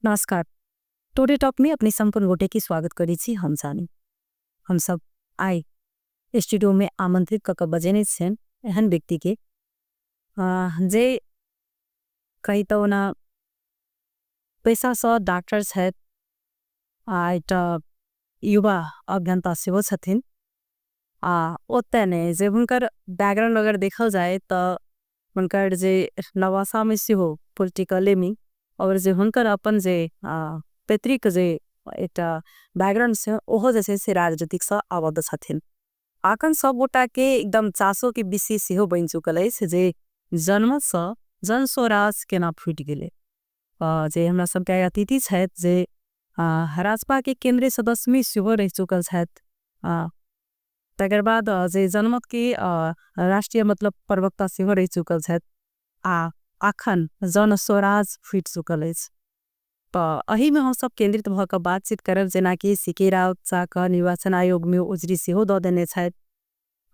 नमस्कार, today talk में अपने संपूर्ण गोटे की स्वागत करै छी। हम सानी हम सब आइ स्टूडियो में आमंत्रित कक बजेने छन एहन व्यक्ति के जे कही तो ना पैसा स डॉक्टर छथि आ एकटा युवा अभियंता सेहो छथिन। आ ओते ने जे हुनकर बैकग्राउंड अगर देखल जाए तो हुनकर जे नवासा में सेहो पॉलिटिकल में और जे हुनकर अपन जे पैतृक जे एकटा बैकग्राउंड से ओहो जैसे से राजनीतिक स आबद्ध छथिन। आखन सब गोटा के एकदम चासो के विषय सेहो बन चुकल अछि जे जनमत स जन स्वराज केना फूटि गेलै। जे हमरा सबके अतिथि छथि जे राजपा के केंद्रीय सदस्य में सेहो रहि चुकल छथि, तकर बाद जे जनमत के राष्ट्रीय मतलब प्रवक्ता सेहो रहि चुकल छथि आ आखन जन स्वराज फूटि चुकल अछि। तो एही में हम सब केंद्रित भऽ कऽ बातचीत करब, जेना कि सीके राउत जा निर्वाचन आयोग में उजरी सेहो दऽ देने छथि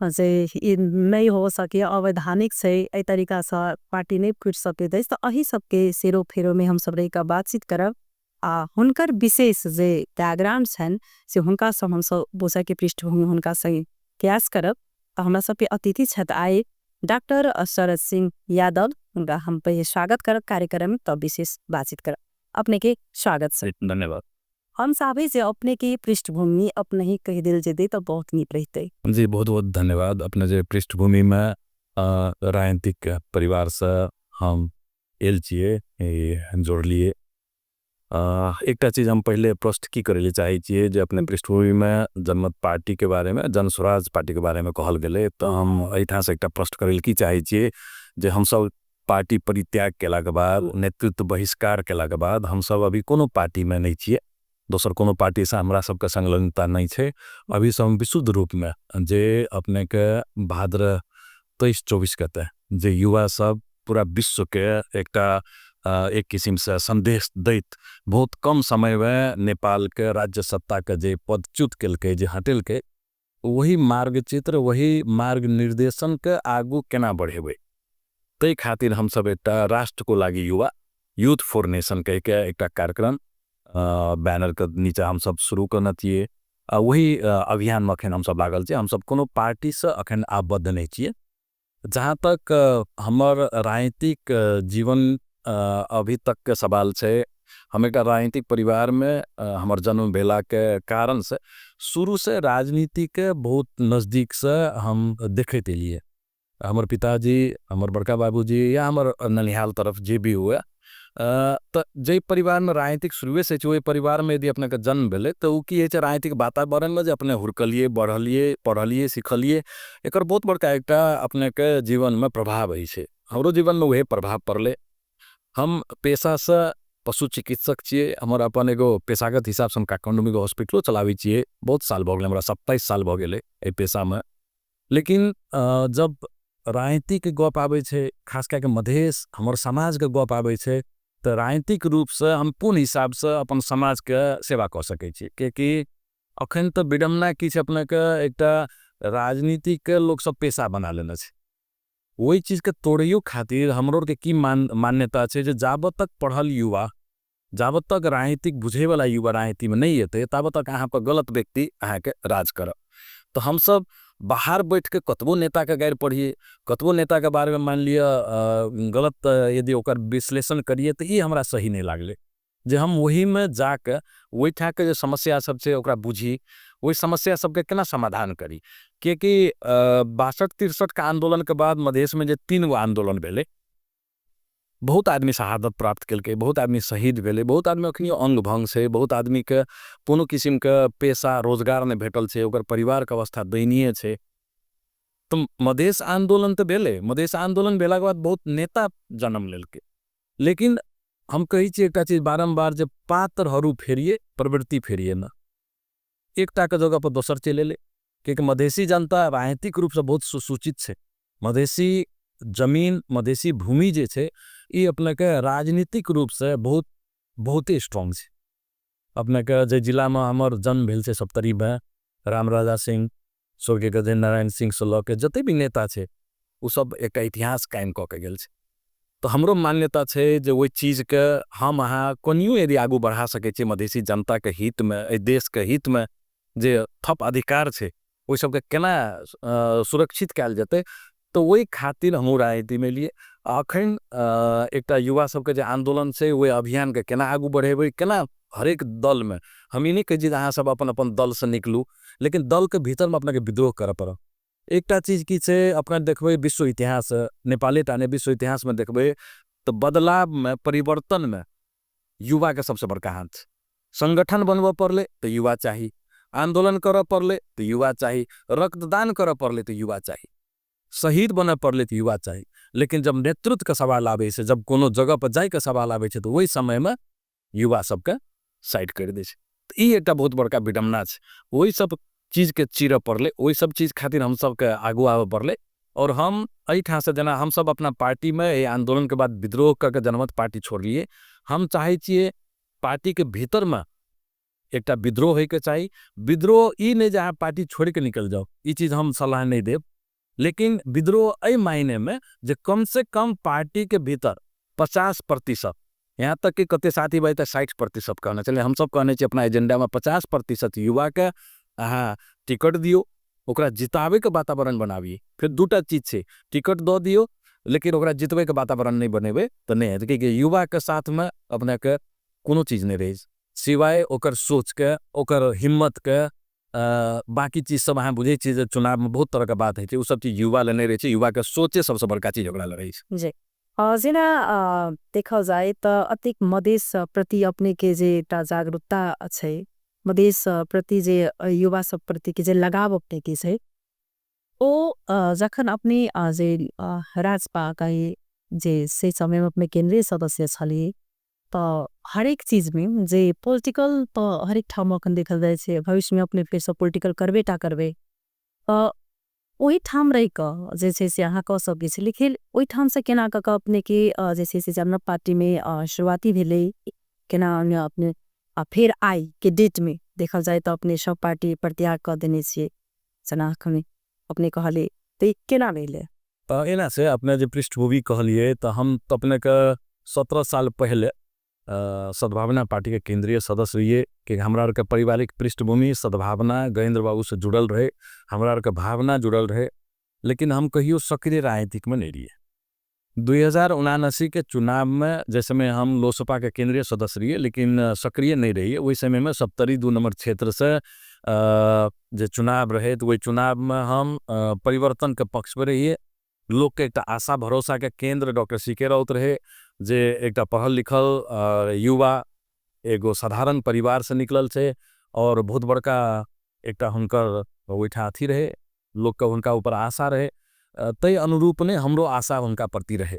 जे ई नहीं हो सके, अवैधानिक छै, एहि तरीका से पार्टी नहीं फूटि सकैत अछि। तो एही सबके सेरो फेरो में हम सब रहि कऽ बातचीत करब आ हुनकर विशेष जे बैकग्राउंड छनि से हुनका सब हम सब बुझै के पृष्ठभूमि हुनका संग प्रयास करब। तो हमरा सबके अतिथि छथि आइ डॉक्टर शरद सिंह यादव, हुनका हम पहिले स्वागत करब कार्यक्रम में, तब विशेष बातचीत करब। अपने के स्वागत सर। धन्यवाद। हम चाहबै जे अपने के पृष्ठभूमि अपने ही कहि देल जेतै तो बहुत नीक रहितै। जी बहुत बहुत धन्यवाद। अपने जे पृष्ठभूमि में राजनीतिक परिवार से हम एल छिए, जोड़लिए। एकटा चीज हम पहले प्रश्न की करे ले चाहे छिए जे अपने पृष्ठभूमि में जनमत पार्टी के बारे में, जन स्वराज पार्टी के बारे में कहल गेलै, तो हम एहिठाम से एकटा प्रश्न करे ले की चाहे छिए जे हम सब पार्टी परित्याग केला के बाद, नेतृत्व बहिष्कार केला के बाद हम सब अभी कोनो पार्टी में नहीं छिए, दोसर कोनो पार्टी से हमरा सबके संलग्नता नहीं छे। अभी सब विशुद्ध रूप में जे अपने के भाद्र 23-24 गते जे युवा सब पूरा विश्व के एकटा एक किस्म से संदेश दैत बहुत कम समय में नेपाल के राज्य सत्ता के जे पदच्युत केलकै, जे हटेलकै, वही मार्ग चित्र, वही मार्ग निर्देशन के आगू केना बढ़ेबै, तै खातिर हम सब एकटा राष्ट्र को लागि युवा यूथ फॉर नेशन कह के एकटा कार्यक्रम बैनर के नीचे हम सब शुरू करना चाहिए। वही अभियान में अखन हम सब लागल छियै। हम सब कोनो पार्टी से अखन आबद्ध नहीं छियै। जहाँ तक हमर राजनीतिक जीवन अभी तक के सवाल छै, हम एकटा राजनीतिक परिवार में हमर जन्म भेला के कारण से शुरू से राजनीति के बहुत नज़दीक से हम देखैत एलियै। हमर पिताजी, हमर बड़का बाबूजी या हमर ननिहाल तरफ जे भी हुए, तो जे परिवार में राजनीतिक शुरुए से छै, ओहि परिवार में यदि अपने के जन्म भेलै तो उ की होइ छै, राजनीतिक वातावरण में जे अपने हुरकलिए, बढ़लिए, पढ़लिए, सिखलिए, एकर बहुत बड़का एकटा अपने के जीवन में प्रभाव होइ छै। हमरो जीवन में वही प्रभाव पड़लै। हम पेशा से पशु चिकित्सक छियै, हमर अपन एगो पेशागत हिसाब से हम काठमांडू में एगो हॉस्पिटलो चलाबै छियै। बहुत साल भऽ गेलै, हमरा 27 साल भऽ गेलै एहि पेशा में। लेकिन जब राजनीति के गप आबै छै, खास कए के मधेश हमर समाज के गप आबै छै, तऽ राजनीतिक रूप से हम कोन हिसाब से अपन समाज के सेवा कऽ सकै छी, कियाकि अखन तऽ विडम्बना की छै, अपने के एकटा राजनीति के लोक सब पेशा बना लेने छै। ओहि चीज के तोड़ियो खातिर हमरो के की मान्यता छै जे जाबत तक पढ़ल युवा, जाबत तक राजनीतिक बुझेवाला युवा राजनीति में नहीं एतै, ताबत तक अहाँ पर गलत व्यक्ति अहाँ के राज करत। तो हम सब बाहर बैठ के कतबो नेता के गारि पढ़िए, कतबो नेता के बारे में मान लिअ गलत यदि ओकर विश्लेषण करिए तो ई हमरा सही नहीं लागले जे हम वही में जाके ओहि ठाम के जे समस्या सब छै ओकरा बुझी, ओहि समस्या सबके केना समाधान करी। कियाकि 62-63 के आंदोलन के बाद मधेश में जे 3 गो आंदोलन भेलै, बहुत आदमी शहादत प्राप्त केलकै, बहुत आदमी शहीद भेलै, बहुत आदमी अखनियो अंग भंग छै, बहुत आदमी के कोनो किसिम के पेशा रोजगार नहीं भेटल छै, ओकर परिवार के अवस्था दयनीय छै। तो मधेश आंदोलन तो भेलै, मधेश आंदोलन भेला के बाद बहुत नेता जन्म लेलकै, लेकिन हम कहै छियै एकटा चीज बारम्बार जे पात्रहरू फेरिए, प्रवृत्ति फेरिए न, एकटा के जगह पर दोसर चलि एलै। कियाकि मधेशी जनता राजनीतिक रूप से बहुत सुसूचित छै। मधेशी जमीन, मधेशी भूमि जे छै ई अपने के राजनीतिक रूप से बहुत ही स्ट्रॉन्ग छै। अपने के जे जिला में हमर जन्म भेल छै सप्तरी में, रामराजा सिंह, स्वर्गीय गजेन्द्र नारायण सिंह से लऽ के जते भी नेता छै उ सब एकटा इतिहास कायम कऽ के गेल छै। तऽ हमरो मान्यता छै जे ओहि चीजके हम अहाँ कोनियो यदि आगू बढ़ा सकै छियै मधेसी जनताके हितमे, एहि देशके हितमे जे थप अधिकार छै ओहि सबके केना सुरक्षित कयल जेतै, तऽ ओहि खातिर हमहूँ राजनीतिमे एलियै। अखन एकटा युवा सबके जे आन्दोलन छै ओहि अभियानके केना आगू बढ़ेबै, केना हरेक दलमे, हम ई नहि कहै छी जे अहाँ सब अपन अपन दलसँ निकलू, लेकिन दलके भीतरमे अपनाके विद्रोह करऽ पड़त। एकटा चीज की छै, अपना देखबै विश्व इतिहास, नेपाले टा नहि विश्व इतिहासमे देखबै तऽ बदलावमे, परिवर्तनमे युवाके सबसँ बड़का हाथ छै। संगठन बनबऽ पड़लै तऽ युवा चाही, आन्दोलन करऽ पड़लै तऽ युवा चाही, रक्तदान करऽ पड़लै तऽ युवा चाही, शहीद बनऽ पड़लै तऽ युवा चाही। लेकिन जब नेतृत्वके सवाल आबै छै, जब कोनो जगह पर जाइके सवाल आबै छै, तऽ ओहि समयमे युवा सबके साइड करि दै छै। तऽ ई एकटा बहुत बड़का विडम्बना छै। ओहि सब चीजके चीरऽ पड़लै, ओहि सब चीज खातिर हम सबके आगू आबऽ पड़लै। और हम एहिठामसँ जेना हमसब अपना पार्टीमे एहि आन्दोलनके बाद विद्रोह कऽ के जनमत पार्टी छोड़लियै, हम चाहै छियै पार्टीके भीतरमे एकटा विद्रोह होइके चाही। विद्रोह ई नहि जे अहाँ पार्टी छोड़िके निकलि जाउ, ई चीज हम सलाह नहि देब, लेकिन विद्रोह एहि मायनेमे जे कम से कम पार्टीके भीतर 50%, यहाँ तक कि कते साथी भाइ तऽ 60% कहने छलै, हमसब कहने छी अपना एजेंडामे 50% युवाके अहाँ टिकट दियौ, ओकरा जिताबैके वातावरण बनाबियै। फेर दूटा चीज छै, टिकट दऽ दियौ लेकिन ओकरा जितबैके वातावरण नहि बनेबै तऽ नहि हेतै, कियाकि युवाके साथमे अपनेके कोनो चीज नहि रहै छै सिवाय ओकर सोचके, ओकर हिम्मतके। बाकी चीज सब अहाँ बुझै छियै जे चुनावमे बहुत तरहके बात होइ छै, ओ सब चीज युवा लए नहि रहै छै, युवाके सोचे सबसँ बड़का चीज ओकरा लए रहै छै। जी जेना देखल जाय तऽ अतिक मधेस प्रति अपनेके जे एकटा जागरूकता छै, मधेस प्रति जे युवा सब प्रति के जे लगाव अपनेके छै, ओ जखन अपने जे राजपा कही जे से समय में अपने केंद्रीय सदस्य छलियै, तऽ हरेक चीज में जे पॉलिटिकल तऽ हरेक ठाम अखन देखल जाइ छै, भविष्य में अपने फेरसँ पॉलिटिकल करबे टा करबे, तऽ ओहि ठाम रहि कऽ जे छै से अहाँ कऽ सकै छी, लेकिन ओहि ठामसँ केना कऽ कऽ अपने के जे छै से जनमत पार्टी में शुरुआती भेलै, केना अपने फेर आइ के डेट में देखल जाय तऽ अपने सब पार्टी परित्याग कऽ देने छियै, जेना अखन अपने कहलियै, तऽ ई केना भेलै? तऽ एना से अपने जे पृष्ठभूमि कहलियै तऽ हम तऽ अपनेके 17 साल पहिले सद्भावना पार्टी के केंद्रीय सदस्य रहियै, कि हमरा आरके पारिवारिक पृष्ठभूमि सद्भावना गजेंद्र बाबू से जुड़ल रहे, हमरा आरके भावना जुड़ल रहे, लेकिन हम कहियो सक्रिय राजनीतिक में नहीं रहिए। 2079 के चुनाव में जैसे में हम लोसपा के केंद्रीय सदस्य रहिए लेकिन सक्रिय नहीं रहिए, वही समय में सप्तरी 2 नंबर क्षेत्र से जे चुनाव रहे तो वही चुनाव में हम परिवर्तन के पक्ष में रहिए। लोग के एक आशा भरोसा के केंद्र डॉक्टर सी के राउत रहे, जे एक पढ़ल लिखल युवा एगो साधारण परिवार से निकलल छे और बहुत बड़का एक हुनकर ओहिठा अथी रहे, लोग के हुनका ऊपर आशा रहे, तै अनुरूप ने हमरो आशा हुनका प्रति रहे।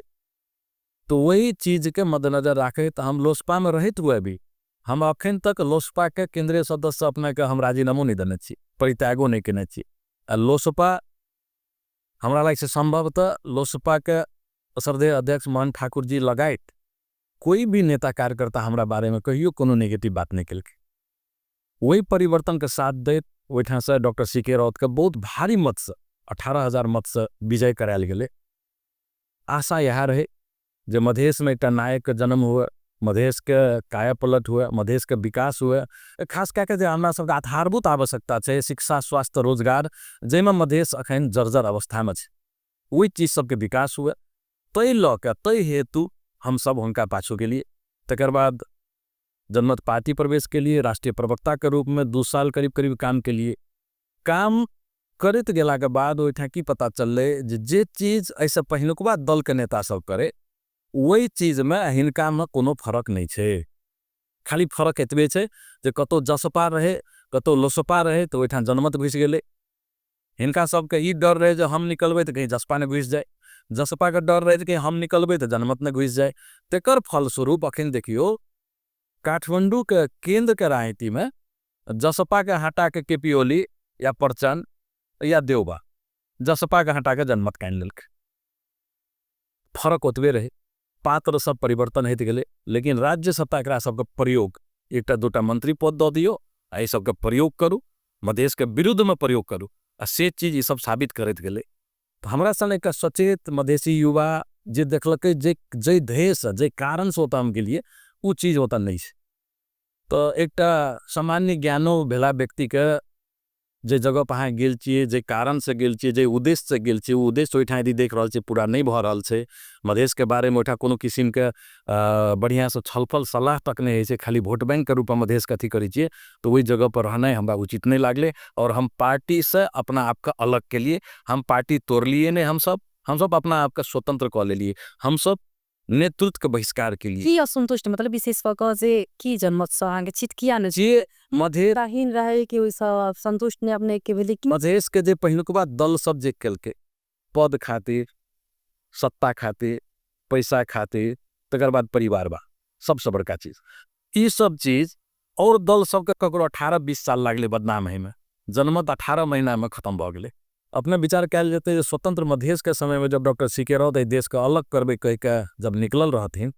तो वही चीज के मद्देनजर राखे तो हम लोसपा में रहते हुए भी हम अखन तक लोसपा के केंद्रीय सदस्य अपना के हम राजीनामो नहीं देने छी, परित्यागो नहीं केने छी। आ लोसपा हमरा लाग से संभवतः लोसपा के श्रद्धेय अध्यक्ष मोहन ठाकुर जी लगायत कोई भी नेता कार्यकर्ता हमरा बारे में कहियो कोनो नेगेटिव बात नहीं केलकै। वही परिवर्तन के साथ दैत ओहिठाम से डॉक्टर सी के राउत के बहुत भारी मत से 18,000 मत से विजय करायल गेलै। आशा यह रहे जे मधेश में एकटा नायक के जन्म हुए, मधेश के काया पलट हुए, मधेश के विकास हुए, खास कए के जे हमरा सबके आधारभूत आवश्यकता छै शिक्षा, स्वास्थ्य, रोजगार, जाहिमे मधेश अखन जर्जर अवस्थामे छै, ओहि चीज सबके विकास हुए, तै लऽ के तै हेतु हम सब हुनका पाछू गेलियै। तकर बाद जनमत पार्टी प्रवेश के लिए राष्ट्रीय प्रवक्ता के रूप में 2 साल करीब करीब काम के लिए। काम करैत गेला के बाद ओहिठाम की पता चललै जे चीज एहिसँ पहिलुकबा दल के नेता सब करे ओहि चीज में हिनका में कोनो फरक नहीं छै, खाली फरक एतबे छै जे कतौ जसपा रहे कतौ लोसपा रहे तो ओहिठाम जनमत घुसि गेलै। हिनका सबके ई डर रहे जे हम निकलबै तऽ कहीं जसपा ने घुसि जाए, जसपा के डर रहे जे कहीं हम निकलबै तऽ जनमत ने घुसि जाए। तेकर फलस्वरूप अखन देखियौ काठमांडू के केंद्र के राजनीति में जसपा के हटा के केपी ओली या प्रचंड या देउबा जसपा के हटा के जनमत कानि लेलकै। फरक ओतबे रहे, पात्र सब परिवर्तन होइत गेलै, लेकिन राज्य सत्ता एकरा सबके प्रयोग एकटा दूटा मंत्री पद दऽ दियौ आ एहि सबके प्रयोग करू, मधेश के विरुद्ध में प्रयोग करू, आ से चीज ई सब साबित करैत गेलै। तऽ हमरा सन एकटा सचेत मधेसी युवा जे देखलकै जे जाहि ध्येयसँ जाहि कारणसँ ओतऽ हम गेलियै ओ चीज ओतऽ नहि छै। तऽ एकटा सामान्य ज्ञानो भेला व्यक्तिके जे जगह पर अहाँ गेल छियै, जे कारणसँ गेल छियै, जे उद्देश्यसँ गेल छियै, ओ उद्देश्य ओहिठाम यदि देख रहल छियै पूरा नहि भऽ रहल छै, मधेशके बारेमे ओहिठाम कोनो किसिमके बढ़िआँसँ छलफल सलाह तक नहि होइ छै, खाली वोट बैंकके रूपमे मधेशके अथी करै छियै, तऽ ओहि जगह पर रहनाइ हमरा उचित नहि लागलै। और हम पार्टीसँ अपना आपके अलग केलियै, हम पार्टी तोड़लियै नहि, हमसब अपना आपके स्वतंत्र कऽ लेलियै, हमसब नेतृत्व के बहिष्कार केलियै। की असंतुष्ट मतलब विशेष कऽ कऽ जे की जनमत सँ अहाँके चित किया नहि जे मधेश हीन रहे कि ओहिसँ संतुष्ट नहि अपने के भेलै? मधेश के जे पहिलुकबा दल सब जे केलकै पद खातिर, सत्ता खातिर, पैसा खातिर, तकर बाद परिवारवाद सबसे बड़का चीज, ई सब चीज और दल सबके ककरो 18-20 साल लागलै बदनाम होइमे, जनमत 18 महीना में खत्म भऽ गेलै। अपने विचार कयल जेतै जे स्वतंत्र मधेश के समय में जब डॉक्टर सी के राउत एहि देश के अलग करबै कहि के जब निकलल रहथिन,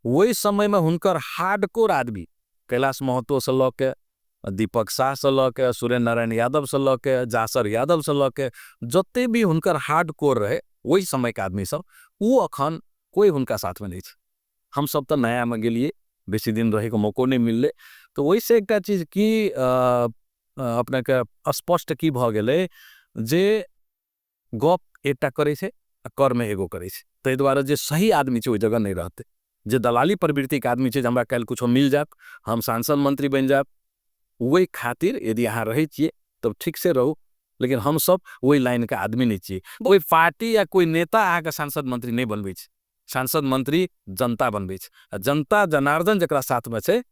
ओहि समय में हुनकर हार्डकोर आदमी कैलाश महतो से लऽ के, दीपक शाह से लऽ के, सूर्य नारायण यादव से लऽ के, जासर यादव से लऽ के, जते भी हुनकर हार्डकोर रहे ओहि समय के आदमी सब, ओ अखन कोई हुनका साथ में नहीं छै। हम सब तऽ नया में गेलिए, बेसी दिन रहे के मौको नहीं मिलले, तो ओहिसे एकटा चीज की अपने के स्पष्ट की भऽ गेलै जे गप एकटा करै छै आ कर्म एगो करै छै। ताहि दुआरे जे सही आदमी छै ओहि जगह नहीं रहतै। जे दलाली प्रवृत्ति के आदमी छै जे हमरा काल्हि कुछो मिल जायत, हम सांसद मंत्री बनि जायब, ओहि खातिर यदि अहाँ रहै छियै तब ठीक से रहू, लेकिन हम सब ओहि लाइन के आदमी नहीं छियै। कोई पार्टी या कोई नेता अहाँके सांसद मंत्री नहीं बनबै छै, सांसद मंत्री जनता बनबै छै, आ जनता जनार्दन जकरा साथ में छै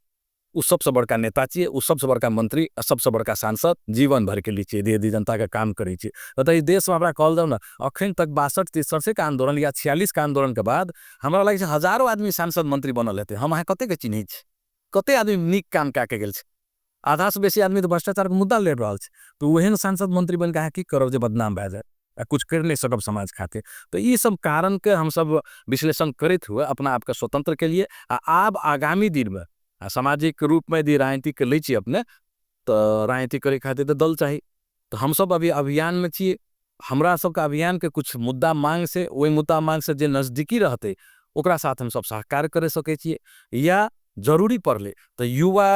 उ सबसे बड़का नेता छियै, उ सबसे बड़का मंत्री आ सबसे बड़का सांसद जीवन भर के लिए छियै, यदि जनता के काम करै छियै। तऽ ई देश में हमरा कहल जाउ ने, अखन तक 62-63 के आंदोलन या 46 के आंदोलन के बाद हमरा लगै छै हजारों आदमी सांसद मंत्री बनल हेतै। हम अहाँ कते के चिन्है छी, कते आदमी नीक काम कए के गेल छै, आधा से बेसी आदमी तऽ भ्रष्टाचार के मुद्दा लड़ि रहल छै। तऽ ओहन सांसद मंत्री बनि के अहाँ की करब जे बदनाम भए जाय आ कुछ करि नहीं सकब समाज खातिर। तो ई सब कारण के हम सब विश्लेषण करैत हुए अपना आपके स्वतंत्र के लिए आ आब आगामी दिन में आ सामाजिक रूप में यदि राजनीति के लै छी अपने, तऽ राजनीति करे खातिर तऽ दल चाही। तऽ हम सब अभी अभियान में छियै, हमरा सबके अभियान के कुछ मुद्दा मांग से, ओहि मुद्दा मांग से जे नजदीकी रहतै ओकरा साथ हम सब सहकार्य करे सकै छियै, या जरूरी पड़ले तऽ युवा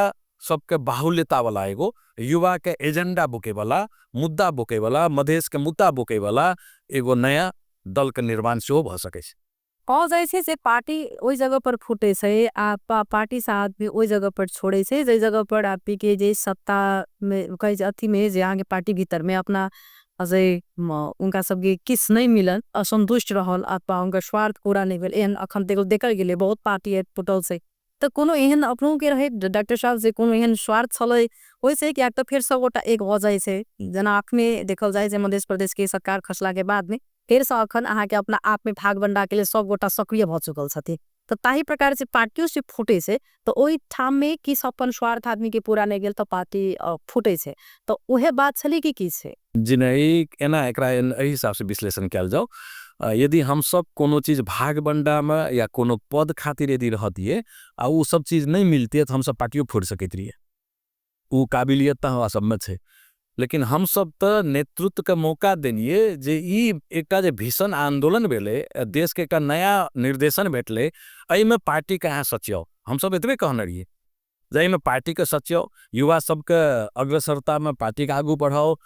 सबके बाहुल्यता वाला एगो युवा के एजेंडा बोके वाला, मुद्दा बोके वाला, मधेश के मुद्दा बोके वाला एगो नया दल के निर्माण सेहो भऽ सकै छै। कहल जाइ छै जे पार्टी ओहि जगह पर फूटे छै आ पार्टी से आदमी ओहि जगह पर छोड़े छै जाहि जगह पर आदमी के जे सत्ता में कहै छै अथी में जे अहाँके पार्टी भीतर में अपना जे उनका सबके किछ नहीं मिलल, असंतुष्ट रहल अथवा उनका स्वार्थ पूरा नहीं भेल, एहन अखन देखल गेलै बहुत पार्टी फूटल छै। तऽ कोनो एहन अपनों के रहे डॉक्टर साहब जे कोनो एहन स्वार्थ छलै ओहिसे कियाक तऽ फेर सब गोटा एक भऽ जाइ छै। जेना अखने देखल जाइ छै मध्य प्रदेश के सरकार खसला के बाद में फेर से अखन अहाँके अपना आप में भाग बंडा के लिए सब गोटा सक्रिय भऽ चुकल छथिन। तऽ ताहि प्रकार से पार्टियों से फूटे छै तऽ ओहि ठाम में किछु अपन स्वार्थ आदमी के पूरा नहीं गेल तऽ पार्टी फूटे छै। तऽ उहे बात छलै कि की छै? जी नहीं, एना एकरा एहि हिसाब से विश्लेषण कयल जाओ। यदि हम सब कोनो चीज भाग बंडा में या कोनो पद खातिर यदि रहतिए आ उ सब चीज नहीं मिलती तो हम सब पार्टियों फोड़ सकैत रहिए, उ काबिलियत तो हमरा सब में छै। लेकिन हम सब तो नेतृत्व के मौका देलिए जे ई एकटा जे भीषण आंदोलन भेलै, देश के एकटा नया निर्देशन भेटलै, एहिमे पार्टी के अहाँ सचियाउ। हम सब एतबे कहने रहिए जे एहिमे पार्टी के सचियाउ, युवा सबके अग्रसरता में पार्टी के आगू बढ़ाओ।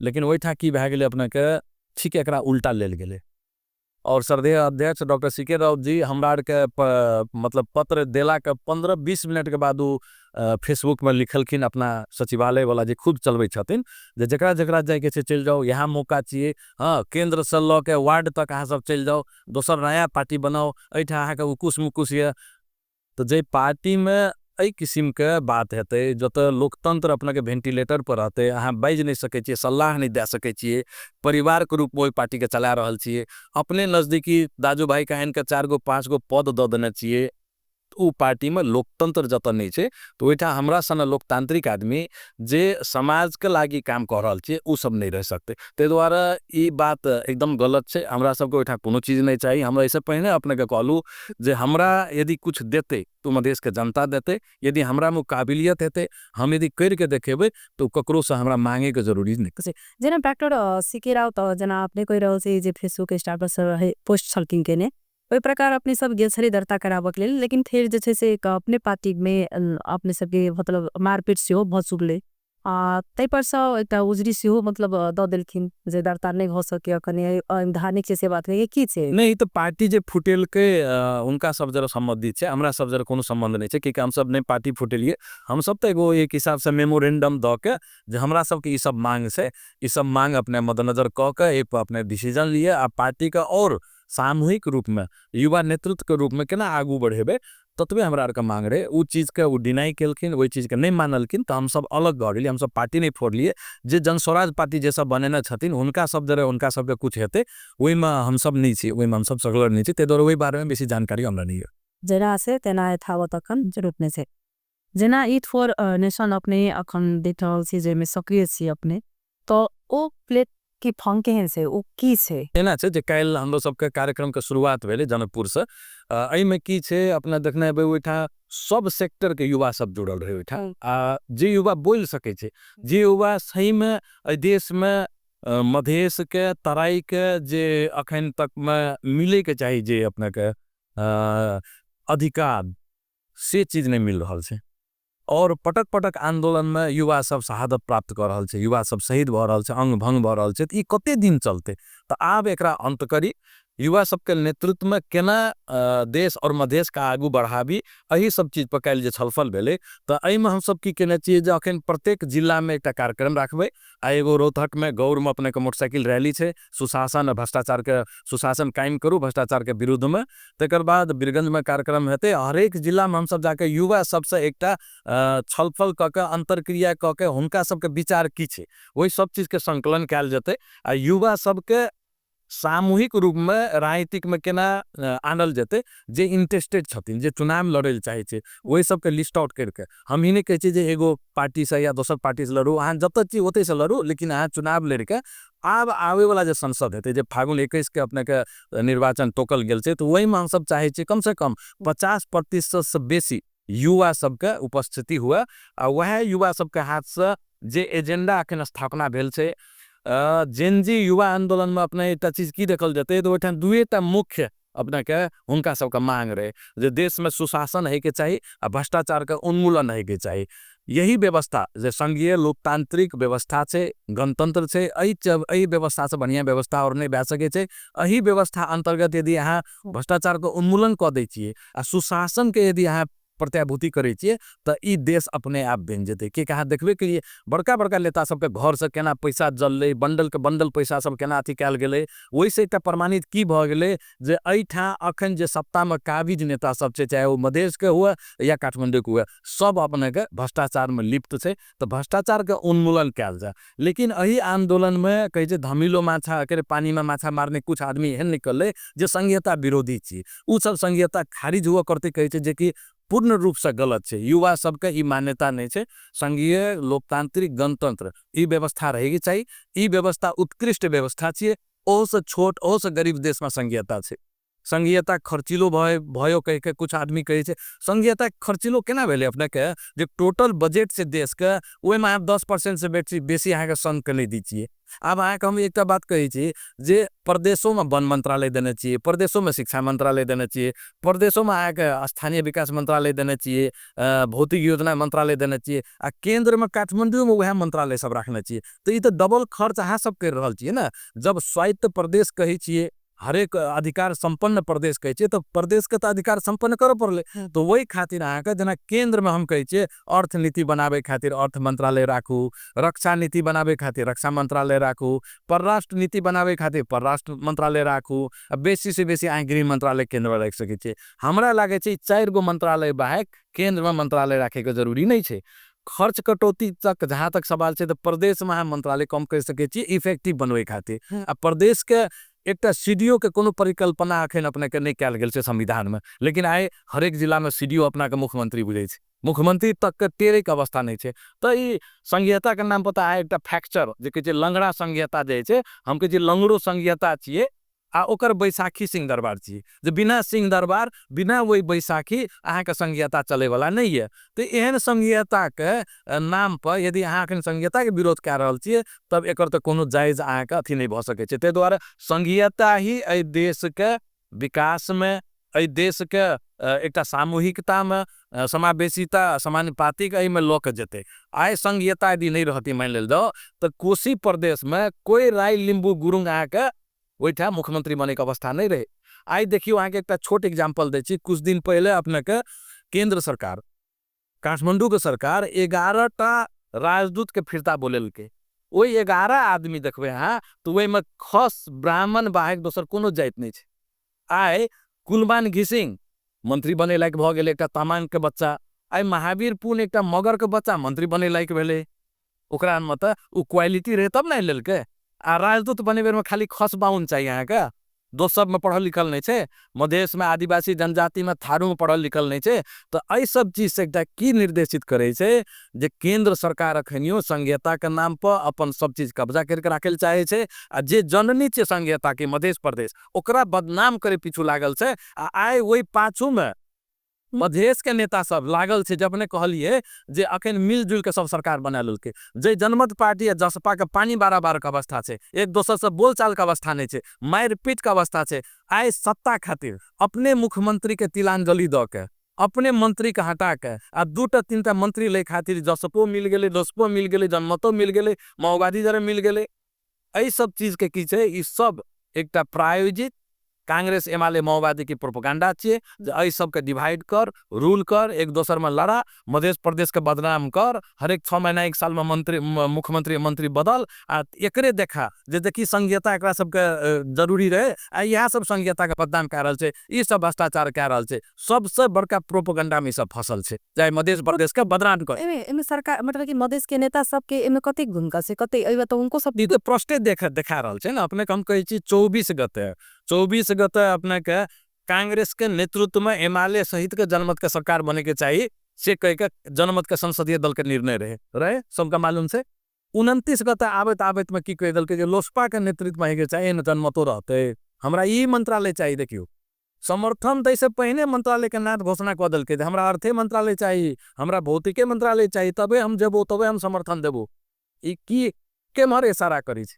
लेकिन ओहिठाम की भए गेलै अपने के, ठीक एकरा उल्टा लेल गेलै। और श्रद्धेय अध्यक्ष डॉक्टर सी के राउत जी हमरा आर के पत्र देला के 15-20 मिनट के बाद उ फेसबुक में लिखलखिन अपना सचिवालय वाला जे खुद चलबै छथिन जे जकरा जकरा जाइके छै चलि जाउ, यहाँ मौका छियै, हाँ केंद्र से लऽ के वार्ड तक अहाँ सब चलि जाउ, दोसर नया पार्टी बनाउ, एहिठाम अहाँके उकुस मुकुस यऽ। तऽ जे पार्टी में एहि किसिम के बात हेतै जतऽ लोकतंत्र अपना के वेंटिलेटर पर रहतै, अहाँ बाजि नहि सकै छियै, सलाह नहि दए सकै छियै, परिवार के रूप में ओहि पार्टी के चला रहल छियै, अपने नजदीकी दाजू भाई के आनि के 4 गो 5 गो पद दऽ देने छियै, उ पार्टी में लोकतंत्र जतऽ नहि छै तऽ ओहिठाम हमरा सन लोकतांत्रिक आदमी जे समाज के लागि काम कऽ रहल छियै उ सब नहि रहि सकतै। ताहि दुआरे ई बात एकदम गलत छै। हमरा सबके ओहिठाम कोनो चीज नहि चाही। हमरा एहिसँ पहिने अपनेके कहलहुँ जे हमरा यदि कुछ देतै तऽ मधेश के जनता देतै, यदि हमरा में काबिलियत हेतै, हम यदि करिके देखेबै तऽ ककरोसँ हमरा मांगेके जरूरी नहि छै। जेना डॉक्टर सी के राउत जेना अपने कहि रहल छी जे फेसबुक स्टेटस रहे पोस्ट छलखिन केने ओहि प्रकार अपने सब गेल छलियै दर्ता कराबऽ के लेल, लेकिन फेर जे छै से एक अपने पार्टीमे अपने सबके मतलब मारपीट सेहो भऽ चुकलै, आ ताहि पर सँ एकटा उजरी सेहो मतलब दऽ देलखिन जे दर्ता नहि भऽ सकैए अखन, धार्मिक छै से बात नहि की छै। नहि, तऽ पार्टी जे फुटेलकै हुनका सब जरा सम्बन्धित छै, हमरा सब जरा कोनो सम्बन्ध नहि छै, कियाकि हमसब नहि पार्टी फुटेलियै। हमसब तऽ एगो एक हिसाबसँ मेमोरेंडम दऽ के जे हमरा सबके ई सब मांग छै, ई सब मांग अपने मद्देनजर कऽ के एहि पर अपने डिसीजन लिअ आ पार्टीके और सामूहिक रूपमे युवा नेतृत्वके रूपमे केना आगू बढ़ेबै, ततबे हमरा आरके मांग रहै। ओ चीजके ओ डिनाइ केलखिन, ओहि चीजके नहि मानलखिन, तऽ हमसब अलग भऽ गेलियै, हमसब पार्टी नहि फोड़लियै। जे जनस्वराज पार्टी जे सब बनेने छथिन हुनका सब जरे हुनका सबके कुछ हेतै, ओहिमे हमसब नहि छी, ओहिमे हमसब संलग्न नहि छी, ताहि दुआरे ओहि बारेमे बेसी जानकारी हमरा नहि यऽ। जेना से तेना यथावत अखन रूपमे छै। जेना ईथ फॉर नेशन अपने अखन देख रहल छी जाहिमे सक्रिय छी अपने, तऽ ओ प्लेट के फंग केहन छै, ओ की छै? एना छै जे काल्हि हमरो सबके कार्यक्रमके शुरुआत भेलै जनकपुरसँ। एहिमे की छै, अपना देखने हेबै ओहिठाम सब सेक्टरके युवा सब जुड़ल रहै ओहिठाम, आ जे युवा बोलि सकै छै, जे युवा सहीमे एहि देशमे मधेशके तराईके जे अखन तकमे मिलैके चाही जे अपनेके अधिकार, से चीज नहि मिल रहल छै। और पटक पटक आंदोलनमे युवा सब शहादत प्राप्त कऽ रहल छै, युवा सब शहीद भऽ रहल छै, अंग भंग भऽ रहल छै, तऽ ई कते दिन चलतै? तऽ आब एकरा अंत करी, युवा सबके नेतृत्वमे केना देश और मधेशके आगू बढ़ाबी, एहि सब चीज पर काल्हि जे छलफल भेलै। तऽ एहिमे हमसब की केने छियै जे अखन प्रत्येक जिलामे एकटा कार्यक्रम राखबै, आ एगो रौतहटमे गौरमे अपनेके मोटरसाइकिल रैली छै, सुशासन आ भ्रष्टाचारके, सुशासन कायम करू भ्रष्टाचारके विरुद्धमे। तकर बाद बीरगंजमे कार्यक्रम हेतै। हरेक जिलामे हमसब जाके युवा सबसँ एकटा छलफल कऽ के, अन्तर्क्रिया कऽ के, हुनका सबके विचार की छै ओहि सब चीजके संकलन कयल जेतै, आ युवा सबके सामूहिक रूपमे राजनीतिकमे केना आनल जेतै। जे इंटरेस्टेड छथिन, जे चुनाव लड़ै लए चाहै छै, ओहि सबके लिस्ट आउट करिके, हम ई नहि कहै छियै जे एगो पार्टीसँ या दोसर पार्टीसँ लड़ू, अहाँ जतऽ छी ओतहिसँ लड़ू, लेकिन अहाँ चुनाव लड़िके आब आबैवला जे संसद हेतै, जे फागुन 21 के अपनेके निर्वाचन टोकल गेल छै, तऽ ओहिमे हमसब चाहै छियै कमसँ कम 50% बेसी युवा सबके उपस्थिति हुए, आ वएह युवा सबके हाथसँ जे एजेंडा अखन स्थापना भेल छै। जेनजी युवा आंदोलनमे अपने एकटा चीज की देखल जेतै तऽ ओहिठाम दुएटा मुख्य अपनेके हुनका सबके मांग रहै जे देशमे सुशासन होइके चाही आ भ्रष्टाचारके उन्मूलन होइके चाही। यही व्यवस्था जे संघीय लोकतांत्रिक व्यवस्था छै, गणतंत्र छै, एहि व्यवस्थासँ बढ़िआँ व्यवस्था आओर नहि भए सकै छै। एहि व्यवस्था अन्तर्गत यदि अहाँ भ्रष्टाचारके उन्मूलन कऽ दै छियै आ सुशासनके यदि अहाँ प्रत्याभूति करै छियै तऽ ई देश अपने आप बनि जेतै। किएकि अहाँ देखबे केलियै बड़का बड़का नेता सबके घरसँ केना पैसा जललै, बंडल के बंडल पैसा सब केना अथी कयल गेलै। ओहिसँ एकटा प्रमाणित की भऽ गेलै जे एहिठाम अखन जे सत्तामे काबिज नेता सब छै, चाहे ओ मधेशके हुए या काठमाण्डूके हुए, सब अपनेके भ्रष्टाचारमे लिप्त छै। तऽ भ्रष्टाचारके उन्मूलन कयल जाय। लेकिन एहि आन्दोलनमे कहै छै धमिलो माछा के पानीमे माछा मारने कुछ आदमी एहन निकललै जे संघीयता विरोधी छी, ओ सब संघीयता खारिज हुअ करतै कहै छै, जेकि पूर्ण रूपसँ गलत छै। युवा सबके ई मान्यता नहि छै। संघीय लोकतांत्रिक गणतंत्र ई व्यवस्था रहैके चाही, ई व्यवस्था उत्कृष्ट व्यवस्था छियै। ओहोसँ छोट, ओहोसँ गरीब देशमे संघीयता छै। संघीयता खर्चिलो भयो कहि के कुछ आदमी कहै छै। संघीयता खर्चिलो केना भेलै अपनेके जे टोटल बजट छै देशके ओहिमे अहाँ 10% से बेसी बेसी अहाँके संघके नहि दै छियै। आब अहाँके हम एकटा बात कहै छी जे प्रदेशोमे वन मंत्रालय देने छियै, प्रदेशोमे शिक्षा मंत्रालय देने छियै, प्रदेशोमे अहाँके स्थानीय विकास मंत्रालय देने छियै, भौतिक योजना मंत्रालय देने छियै, आ केंद्रमे काठमांडूमे वएह मंत्रालय सब राखने छियै। तऽ ई तऽ डबल खर्च अहाँ सब करि रहल छियै ने। जब स्वायत्त प्रदेश कहै छियै, हरेक अधिकार सम्पन्न प्रदेश कहै छियै, तऽ प्रदेशके तऽ अधिकार सम्पन्न करऽ पड़लै। तऽ ओहि खातिर अहाँके जेना केंद्रमे हम कहै छियै अर्थनीति बनाबै खातिर अर्थ मंत्रालय राखू, रक्षा नीति बनाबै खातिर रक्षा मंत्रालय राखू, परराष्ट्र नीति बनाबै खातिर परराष्ट्र मंत्रालय राखू, आ बेसी से बेसी अहाँ गृह मंत्रालय केंद्रमे राखि सकै छियै। हमरा लागै छै 4 गो मंत्रालय बाहेक केंद्रमे मंत्रालय राखैके जरूरी नहि छै। खर्च कटौती तक जहाँ तक सवाल छै तऽ प्रदेशमे अहाँ मंत्रालय कम करि सकै छियै इफेक्टिव बनबै खातिर। आ प्रदेशके एकटा सीडीओ के कोनो परिकल्पना अखन अपनेके नहि कयल गेल छै संविधानमे, लेकिन आइ हरेक जिलामे सीडीओ अपनाके मुख्यमंत्री बुझै छै, मुख्यमंत्री तकके टेरैके अवस्था नहि छै। तऽ ई संघीयताके नाम पर तऽ आइ एकटा फ्रैक्चर जे कहै छै लंगड़ा संघीयता जे छै, हम कहै छियै लंगड़ो संघीयता छियै, आ ओकर बैसाखी सिंह दरबार छियै, जे बिना सिंह दरबार बिना ओहि बैसाखी अहाँके संघीयता चलैवला नहि यऽ। तऽ एहन संघीयताके नाम पर यदि अहाँ अखन संघीयताके विरोध कए रहल छियै तब एकर तऽ कोनो जायज अहाँके अथी नहि भऽ सकै छै। ताहि दुआरे संघीयता ही एहि देशके विकासमे, एहि देशके एकटा सामूहिकतामे, समावेशिता, समानुपातिक एहिमे लऽ के जेतै। आइ संघीयता यदि नहि रहती मानि लेल जाओ तऽ कोशी प्रदेशमे कोइ राय लिम्बू गुरुङ अहाँके ओहिठाम मुख्यमंत्री बनैके अवस्था नहि रहै। आइ देखियौ, अहाँके एकटा छोट एग्जाम्पल दै छी। कुछ दिन पहिले अपनेके केंद्र सरकार, काठमांडू के सरकार 11टा राजदूत के फिरता बोलेलकै। ओहि 11 आदमी देखबै अहाँ तऽ ओहिमे खस ब्राह्मण बाहेक दोसर कोनो जाति नहि छै। आइ कुलमान घिसिंग मंत्री बने लायक भऽ गेलै, एकटा तामांग के बच्चा। आइ महावीर पुन एकटा मगर के बच्चा मंत्री बने लायक भेलै। ओकरा मे तऽ ओ क्वालिटी रहै तब ने लेलकै। आ राजदूत बने बेरमे खाली खस बाउन चाही अहाँके, दोसर में पढ़ल लिखल नहीं छै, मधेश में आदिवासी जनजाति में थारू में पढ़ल लिखल नहीं छै। तो एहि सब चीज से एकटा की निर्देशित करे छै जे केंद्र सरकार अखनियो संघीयता के नाम पर अपन सब चीज कब्जा करके राखे लए चाहे छै, आ जे जननी छै संघीयता के मधेश प्रदेश ओकरा बदनाम करे पीछू लागल छै। आ आइ ओहि पाछू में मधेश के नेता सब लागल छै। जब अपने कहलिए जे अखन मिलजुल के सब सरकार बना लेलकै, जे जनमत पार्टी आ जसपा के पानी बराबर के अवस्था छै, एक दोसर से बोलचाल के अवस्था नहीं छै, मारि पीट के अवस्था छै। आइ सत्ता खातिर अपने मुख्यमंत्री के तिलांजलि दऽ के, अपने मंत्री के हटा के आ 2टा 3टा मंत्री ले खातिर जसपो मिल गेलै, लोसपो मिल गेलै, जनमतो मिल गेलै, माओवादी जरे मिल गेलै। एहि सब चीज के की छै, ई सब एकटा प्रायोजित कांग्रेस एमाले माओवादी के प्रोपेगेंडा छियै जे एहि सबके डिवाइड कर, रूल कर, एक दोसर में लड़ा, मधेश प्रदेश के बदनाम कर, हरेक 6 महीना 1 साल में मंत्री, मुख्यमंत्री मंत्री बदल, आ एकरे देखा जे देखी संघीयता एकरा सबके जरूरी रहे, आ इएह सब संघीयता के बदनाम कए रहल छै, ई सब भ्रष्टाचार कए रहल छै। सबसे बड़का प्रोपेगेंडा में ई सब फसल छै, चाहे मधेश प्रदेश के बदनाम कर। एमे सरकार मतलब कि मधेश के नेता सबके एमे कतेक भूमिका छै, कतेक एहिमे तऽ उनको सब ई तऽ प्रश्ने देखा रहल छै ने। अपने के हम कहै छी 24 गते अपने के कांग्रेस के नेतृत्व में एमाले सहित के जनमत के सरकार बने के चाहिए से कह के जनमत के संसदीय दल के निर्णय रहे सबका मालूम से। 29 गते आबैत आबैत में की कह देलकै जे लोसपा के नेतृत्व में होइके चाही, एहन जनमतो रहतै, हमरा ई मंत्रालय चाहिए। देखियौ समर्थन दै से पहिने मंत्रालय के नाम घोषणा कऽ देलकै जे हमरा अर्थे मंत्रालय चाहिए, हमरा भौतिके मंत्रालय चाहिए, तबे हम जेबो, तबे हम समर्थन देबो। ई की केम्हर इशारा करै छै?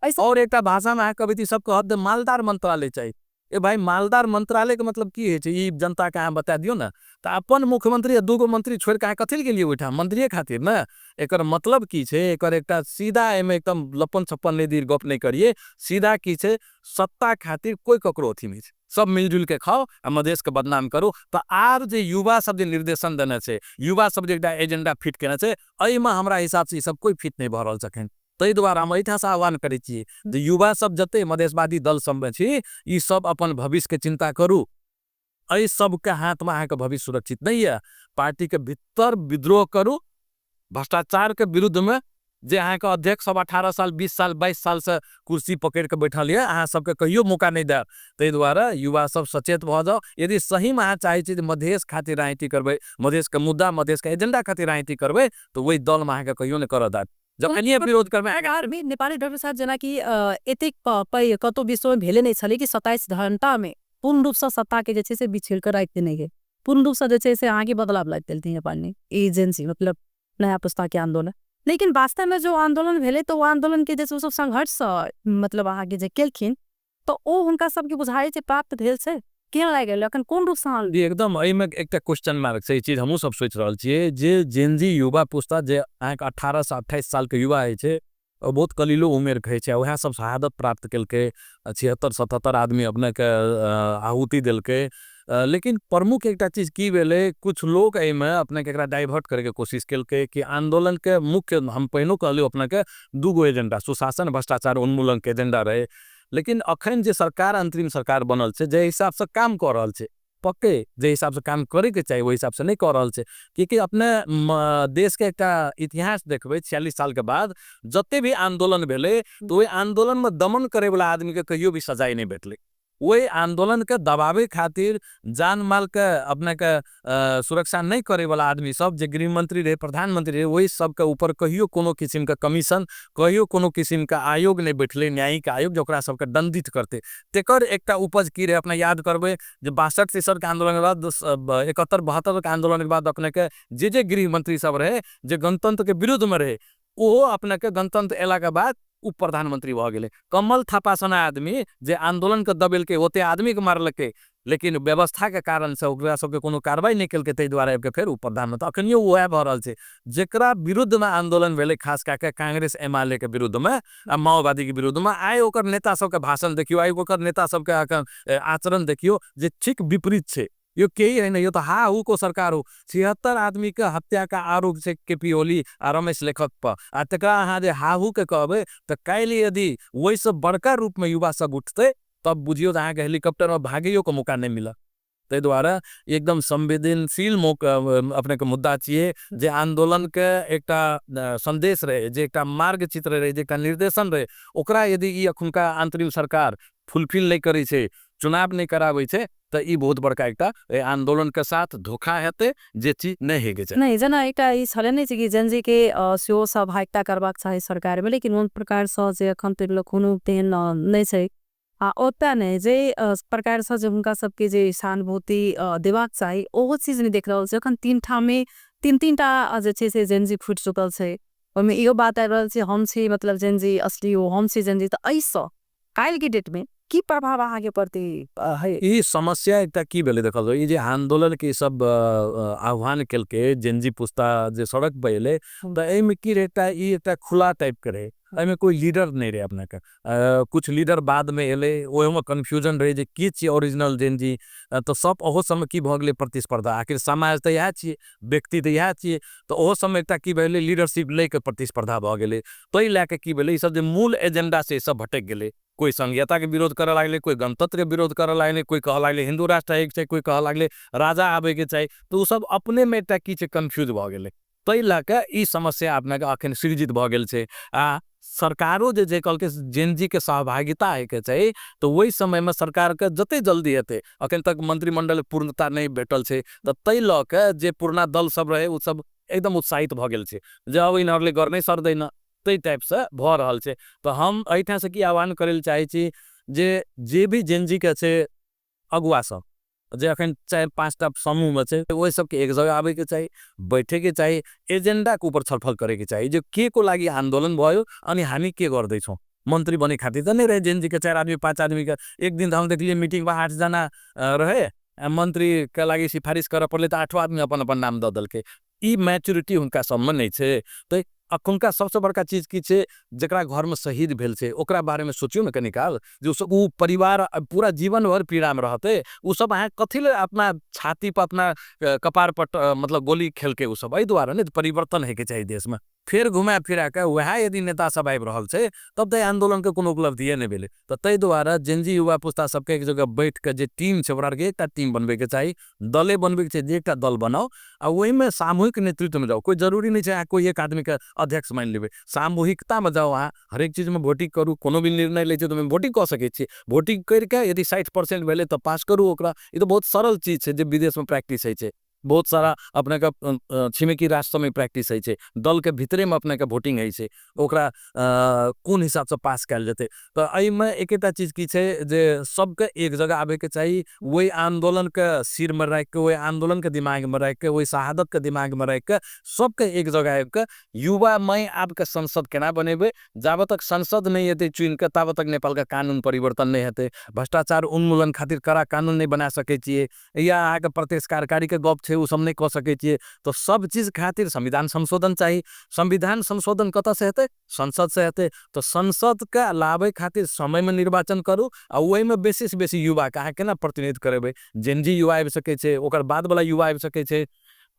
और एकटा भाषा में अहाँ कहबै तऽ ई सब कहत जे मालदार मंत्रालय चाहिए। ए भाई, मालदार मंत्रालय के मतलब की होइ छै ई जनता के अहाँ बता दियौ ने। तऽ अपन मुख्यमंत्री आ 2 मंत्री छोड़ि के अहाँ कथी लए गेलियै ओहिठाम? मंत्रिये खातिर ने। एकर मतलब की छै? एकर एकटा सीधा एहिमे एकदम लप्पन छप्पन नहि दी गप नहि करियै, सीधा की छै, सत्ता खातिर कोई ककरो अथी नहि छै, सब मिलजुल के खाओ आ मधेश के बदनाम करू। तऽ आब जे युवा सब जे निर्देशन देने छै, युवा सब जे एकटा एजेंडा फिट केने छै, एहिमे हमरा हिसाब से ई सब कोई फिट नहि भऽ रहल छै अखन। ताहि दुआरे हम एहिठाम से आह्वान करै छी जे युवा सब जते मधेशवादी दल सबमे छी, ई सब अपन भविष्य के चिंता करू। एहि सबके हाथ में अहाँके भविष्य सुरक्षित नहीं है। पार्टी के भीतर विद्रोह करू, भ्रष्टाचार के विरुद्ध में जे अहाँके अध्यक्ष सब 18 साल 20 साल 22 साल से कुर्सी पकड़ के बैठल यऽ, अहाँ सबके कहियो मौका नहीं देब। ताहि दुआरे युवा सब सचेत भऽ जाउ। यदि सही में अहाँ चाहै छी जे मधेश खातिर राजनीति करबै, मधेश के मुद्दा मधेश के एजेंडा खातिर राजनीति करबै, तऽ ओहि दल में अहाँके कहियो नहि करऽ देत। जखनिये विरोध करबै, अगर नेपाली डॉक्टर साहब जेनाकि एतेक पैघ कतौ विश्वमे भेले नहि छलै कि 27 घंटा में पूर्ण रूपसँ सत्ता के जे छै से बिछेड़ कऽ राखि देने गेल, पूर्ण रूपसँ जे छै से अहाँके बदलाव लागि देलथिन नेपालमे एजेंसी, मतलब नया पुस्ता के आंदोलन। लेकिन वास्तव में जो आंदोलन भेलै तऽ ओ आंदोलन के जे छै ओ सब संघर्षसँ मतलब अहाँके जे केलखिन तऽ ओ हुनका सबके बुझाइ छै प्राप्त भेल छै, केहन लागि गेल अखन कोन रूपसँ? जी एकदम एहिमे एकटा क्वेश्चन मार्क छै। ई चीज हमहूँ सब सोचि रहल छियै जे जेनजी युवा पुस्ता जे अहाँके 18 से 28 साल के युवा होइ छै, ओ बहुत कलीलो उमेर के होइ छै, उएह सब शहादत प्राप्त केलकै, 76-77 आदमी अपनेके आहुति देलकै। लेकिन प्रमुख एकटा चीज की भेलै, कुछ लोग एहिमे अपनेके एकरा डाइवर्ट करैके कोशिश केलकै कि आंदोलन के मुख्य, हम पहिनो कहलियै अपनेके, 2 एजेंडा, सुशासन भ्रष्टाचार उन्मूलन के एजेंडा रहे। लेकिन अखन जे सरकार अंतरिम सरकार बनल छै, जे हिसाब से काम कऽ रहल छै, पक्के जे हिसाब से काम करैके चाही ओहि हिसाब से नहि कऽ रहल छै। कियाकि अपने देश के एकटा इतिहास देखबै, 46 साल के बाद जते भी आंदोलन भेलै तऽ ओहि आंदोलन में दमन करे वाला आदमी के कहियो भी सजाय नहि भेटलै। ओहि आंदोलन के दबावे खातिर जान माल के अपने के सुरक्षा नहीं करे वाला आदमी सब जे गृहमंत्री रहे, प्रधानमंत्री रहे, वही सबके ऊपर कहियो कोनो किस्म के कमीशन, कहियो कोनो किस्म के आयोग नहीं बैठले, न्यायिक आयोग जो ओकरा सबके दंडित करते। तेकर एकटा उपज की रहे, अपना याद करबे जे 62-63 के आंदोलन के बाद, 71-72 के आंदोलन के बाद अपने के जे जे गृहमंत्री सब रहे जे गणतंत्र के विरुद्ध में रहे, ओहो अपने के गणतंत्र एला के बाद उप प्रधानमंत्री भऽ गेलै। कमल थापा सन आदमी जे आंदोलन के दबेलकै, ओते आदमी के मारलकै, लेकिन व्यवस्था के कारण से ओकरा सबके कोनो कार्रवाई नहि केलकै, ताहि दुआरे आबि के फेर उप प्रधानमंत्री। अखनियो वएह भऽ रहल छै, जेकरा विरुद्ध में आंदोलन भेलै, खास कए के कांग्रेस एमाले के विरुद्ध में आ माओवादी के विरुद्ध में, आइ ओकर नेता सबके भाषण देखियो, आइ ओकर नेता सबके अखन आचरण देखियो जे ठीक विपरीत छै। यो केही है नहीं, यो तो हा हु को सरकार हो। 76 आदमी के हत्या का आरोप छै के पी ओली आ रमेश लेखक पर, आ तकरा अहाँ जे हाहू के कहबै तऽ काल्हि यदि ओहिसँ बड़का रूप में युवा सब उठतै तब बुझियौ जे अहाँके हेलीकॉप्टर में भागैयो के मौका नहि मिलत। ताहि दुआरे एकदम संवेदनशील अपने के मुद्दा छियै जे आंदोलन के एकटा संदेश रहे, जे एकटा मार्ग चित्र रहे, जे एकटा निर्देशन रहे, ओकरा यदि ई अखुनका अंतरिम सरकार फुलफिल नहि करै छै, चुनाव नहि कराबै छै, तऽ ई बहुत बड़का एकटा आंदोलन के साथ धोखा हेतै, जे चीज नहि होइके चाही। नहि, जेना एकटा ई छलै नहि कि जेनजी के सेहो सहभागिता करबाक चाही सरकार में, लेकिन ओहन प्रकार सँ जे अखन तक कोनो तेहन नहि छै। आ ओतऽ नहि जे प्रकार सँ जे हुनका सबके जे सहानुभूति देबाक चाही ओहो चीज नहि देख रहल छै। अखन 3 ठाम में 3-3 टा जे छै से जेनजी फुटि चुकल छै, ओहिमे इहो बात आबि रहल छै हम छी मतलब जेनजी असली हो, हम छी जेनजी। तऽ एहिसँ काल्हिके डेट में की प्रभाव अहाँके प्रति है? ई समस्या एकटा की भेलै देखल, ई जे आंदोलन के सब आह्वान केलकै जेनजी पुस्ता जे सड़क पर एलै, तऽ एहिमे की रहै, एकटा ई एकटा खुला टाइप के रहै, एहिमे कोई लीडर नहि रहै अपने के। कुछ लीडर बाद में एलै, ओहिमे कन्फ्यूजन रहै जे की छियै ओरिजिनल जेनजी, तऽ सब ओहो समय की भऽ गेलै प्रतिस्पर्धा, आखिर समाज तऽ इएह छियै, व्यक्ति तऽ इएह छियै, तऽ ओहो समय एकटा की भेलै लीडरशिप लए के प्रतिस्पर्धा भऽ गेलै। ताहि लए के की भेलै, ई सब जे मूल एजेंडा से सब भटकि गेलै। कोई संघीयता के विरोध करऽ लागलै, कोई गणतंत्र के विरोध करऽ लागलै, कोई कहऽ लागलै हिंदू राष्ट्र एक छै, कोई कहऽ लागलै राजा आबे के चाही, तऽ ओ सब अपने में एकटा की छै कन्फ्यूज भऽ गेलै। ताहि लए के ई समस्या अपना के अखन सृजित भऽ गेल छै। आ सरकारो जे कहलकै जेनजी के सहभागिता होइके चाही, तऽ ओहि समय में सरकार के जते जल्दी हेतै, अखन तक मंत्रिमंडल पूर्णता नहि भेटल छै, तऽ ताहि लऽ के जे पुरना दल सब रहे ओ सब एकदम उत्साहित भऽ गेल छै जे अब इन्हरले घर नहि सरदैन, ताहि टाइप से भऽ रहल छै। तऽ हम एहिठाम से की आह्वान करै लए चाहै छी जे भी जेनजी के छै अगुआ सब जे अखन 4-5 टा समूह में छै, ओहि सबके एक जगह आबे के चाही, बैठे के चाही, एजेंडा के ऊपर छलफल करे के चाही जे के को लागि आंदोलन भयो अनि हामी के गर्दैछौँ। मंत्री बने खातिर तऽ नहि रहे जेनजी के 4 आदमी 5 आदमी के, एक दिन हम देखलिए मीटिंग में 8 जना रहे, मंत्री के लागि सिफारिश करऽ पड़लै तऽ 8 आदमी अपन अपन नाम दऽ देलकै। ई मैच्योरिटी हुनका सबमे नहि छै। तऽ अखुनका सबसँ बड़का चीज की छै, जकरा घर में शहीद भेल छै ओकरा बारे में सोचियौ ने कनी काल, जे ओ परिवार पूरा जीवन भर पीड़ा में रहतै, ओ सब अहाँ कथी ले अपना छाती पर अपना कपार पर मतलब गोली खेलकै ओ सब, एहि दुआरे ने परिवर्तन होइके चाही देश में। फेर घुमा फिरा के वएह यदि नेता सब आबि रहल छै तब तऽ आंदोलन के कोनो उपलब्धिए नहि भेलै। तऽ ताहि दुआरे जेनजी युवा पुस्ता सबके एक जगह बैठ के जे टीम छै ओकरा एकटा टीम बनबैके चाही, दले बनबैके छै, जे एकटा दल बनाउ आ ओहिमे सामूहिक नेतृत्व में जाउ। कोई जरूरी नहि छै अहाँ कोई एक आदमी के अध्यक्ष मानि लेबै, सामूहिकता में जाउ, अहाँ हरेक चीज में वोटिंग करू, कोनो भी निर्णय लै छै तऽ ओहिमे वोटिंग कऽ सकै छी, वोटिंग करिके यदि 60% भेलै तऽ पास करू ओकरा। ई तऽ बहुत सरल चीज छै जे विदेश में प्रैक्टिस होइ छै, बहुत सारा अपने के छिमेकी राष्ट्र में प्रैक्टिस होइ छै, दल के भीतरे में अपने के वोटिंग होइ छै, ओकरा कोन हिसाब से पास कयल जेतै। तऽ एहिमे एकेटा चीज की छै जे सबके एक जगह आबे के चाही, ओहि आंदोलन के सिर में राखि के, ओहि आंदोलन के दिमाग में राखि के, ओहि शहादत के दिमाग में राखि के सबके एक जगह आबि के युवामय आबि के संसद केना बनेबै। जाबत तक संसद नहि एतै चुनि के ताबत तक नेपाल के कानून परिवर्तन नहि हेतै, भ्रष्टाचार उन्मूलन खातिर कड़ा कानून नहि बना सकै छियै, या अहाँके प्रत्यक्ष कार्यकारी के गप छै ओ सब नहि कऽ सकै छियै। तऽ सब चीज खातिर संविधान संशोधन चाही। संविधान संशोधन कतऽ से हेतै? संसद से हेतै। तऽ संसद के लाबै खातिर समय में निर्वाचन करू आ ओहिमे बेसी से बेसी युवा के अहाँ केना प्रतिनिधित्व करेबै। जेनजी युवा आबि सकै छै, ओकर बाद वाला युवा आबि सकै छै।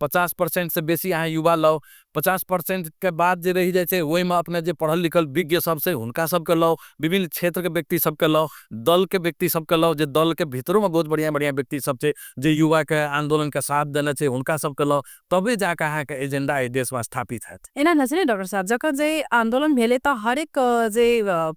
50% से बेसी अहाँ युवा लाउ, 50% के बाद जे रहि जाइ छै ओहिमे अपने जे पढ़ल लिखल विज्ञ सब छै हुनका सबके लाउ, विभिन्न क्षेत्र के व्यक्ति सबके लाउ, दल के व्यक्ति सबके लाउ, जे दल के भीतरो में बहुत बढ़िया बढ़िया व्यक्ति सब छै जे युवा के आंदोलन के साथ देने छै हुनका सबके लाउ, तबे जाके अहाँके एजेंडा एहि देश में स्थापित हैत। एना नहि छै ने डॉक्टर साहब, जखन जे आंदोलन भेलै तऽ हरेक जे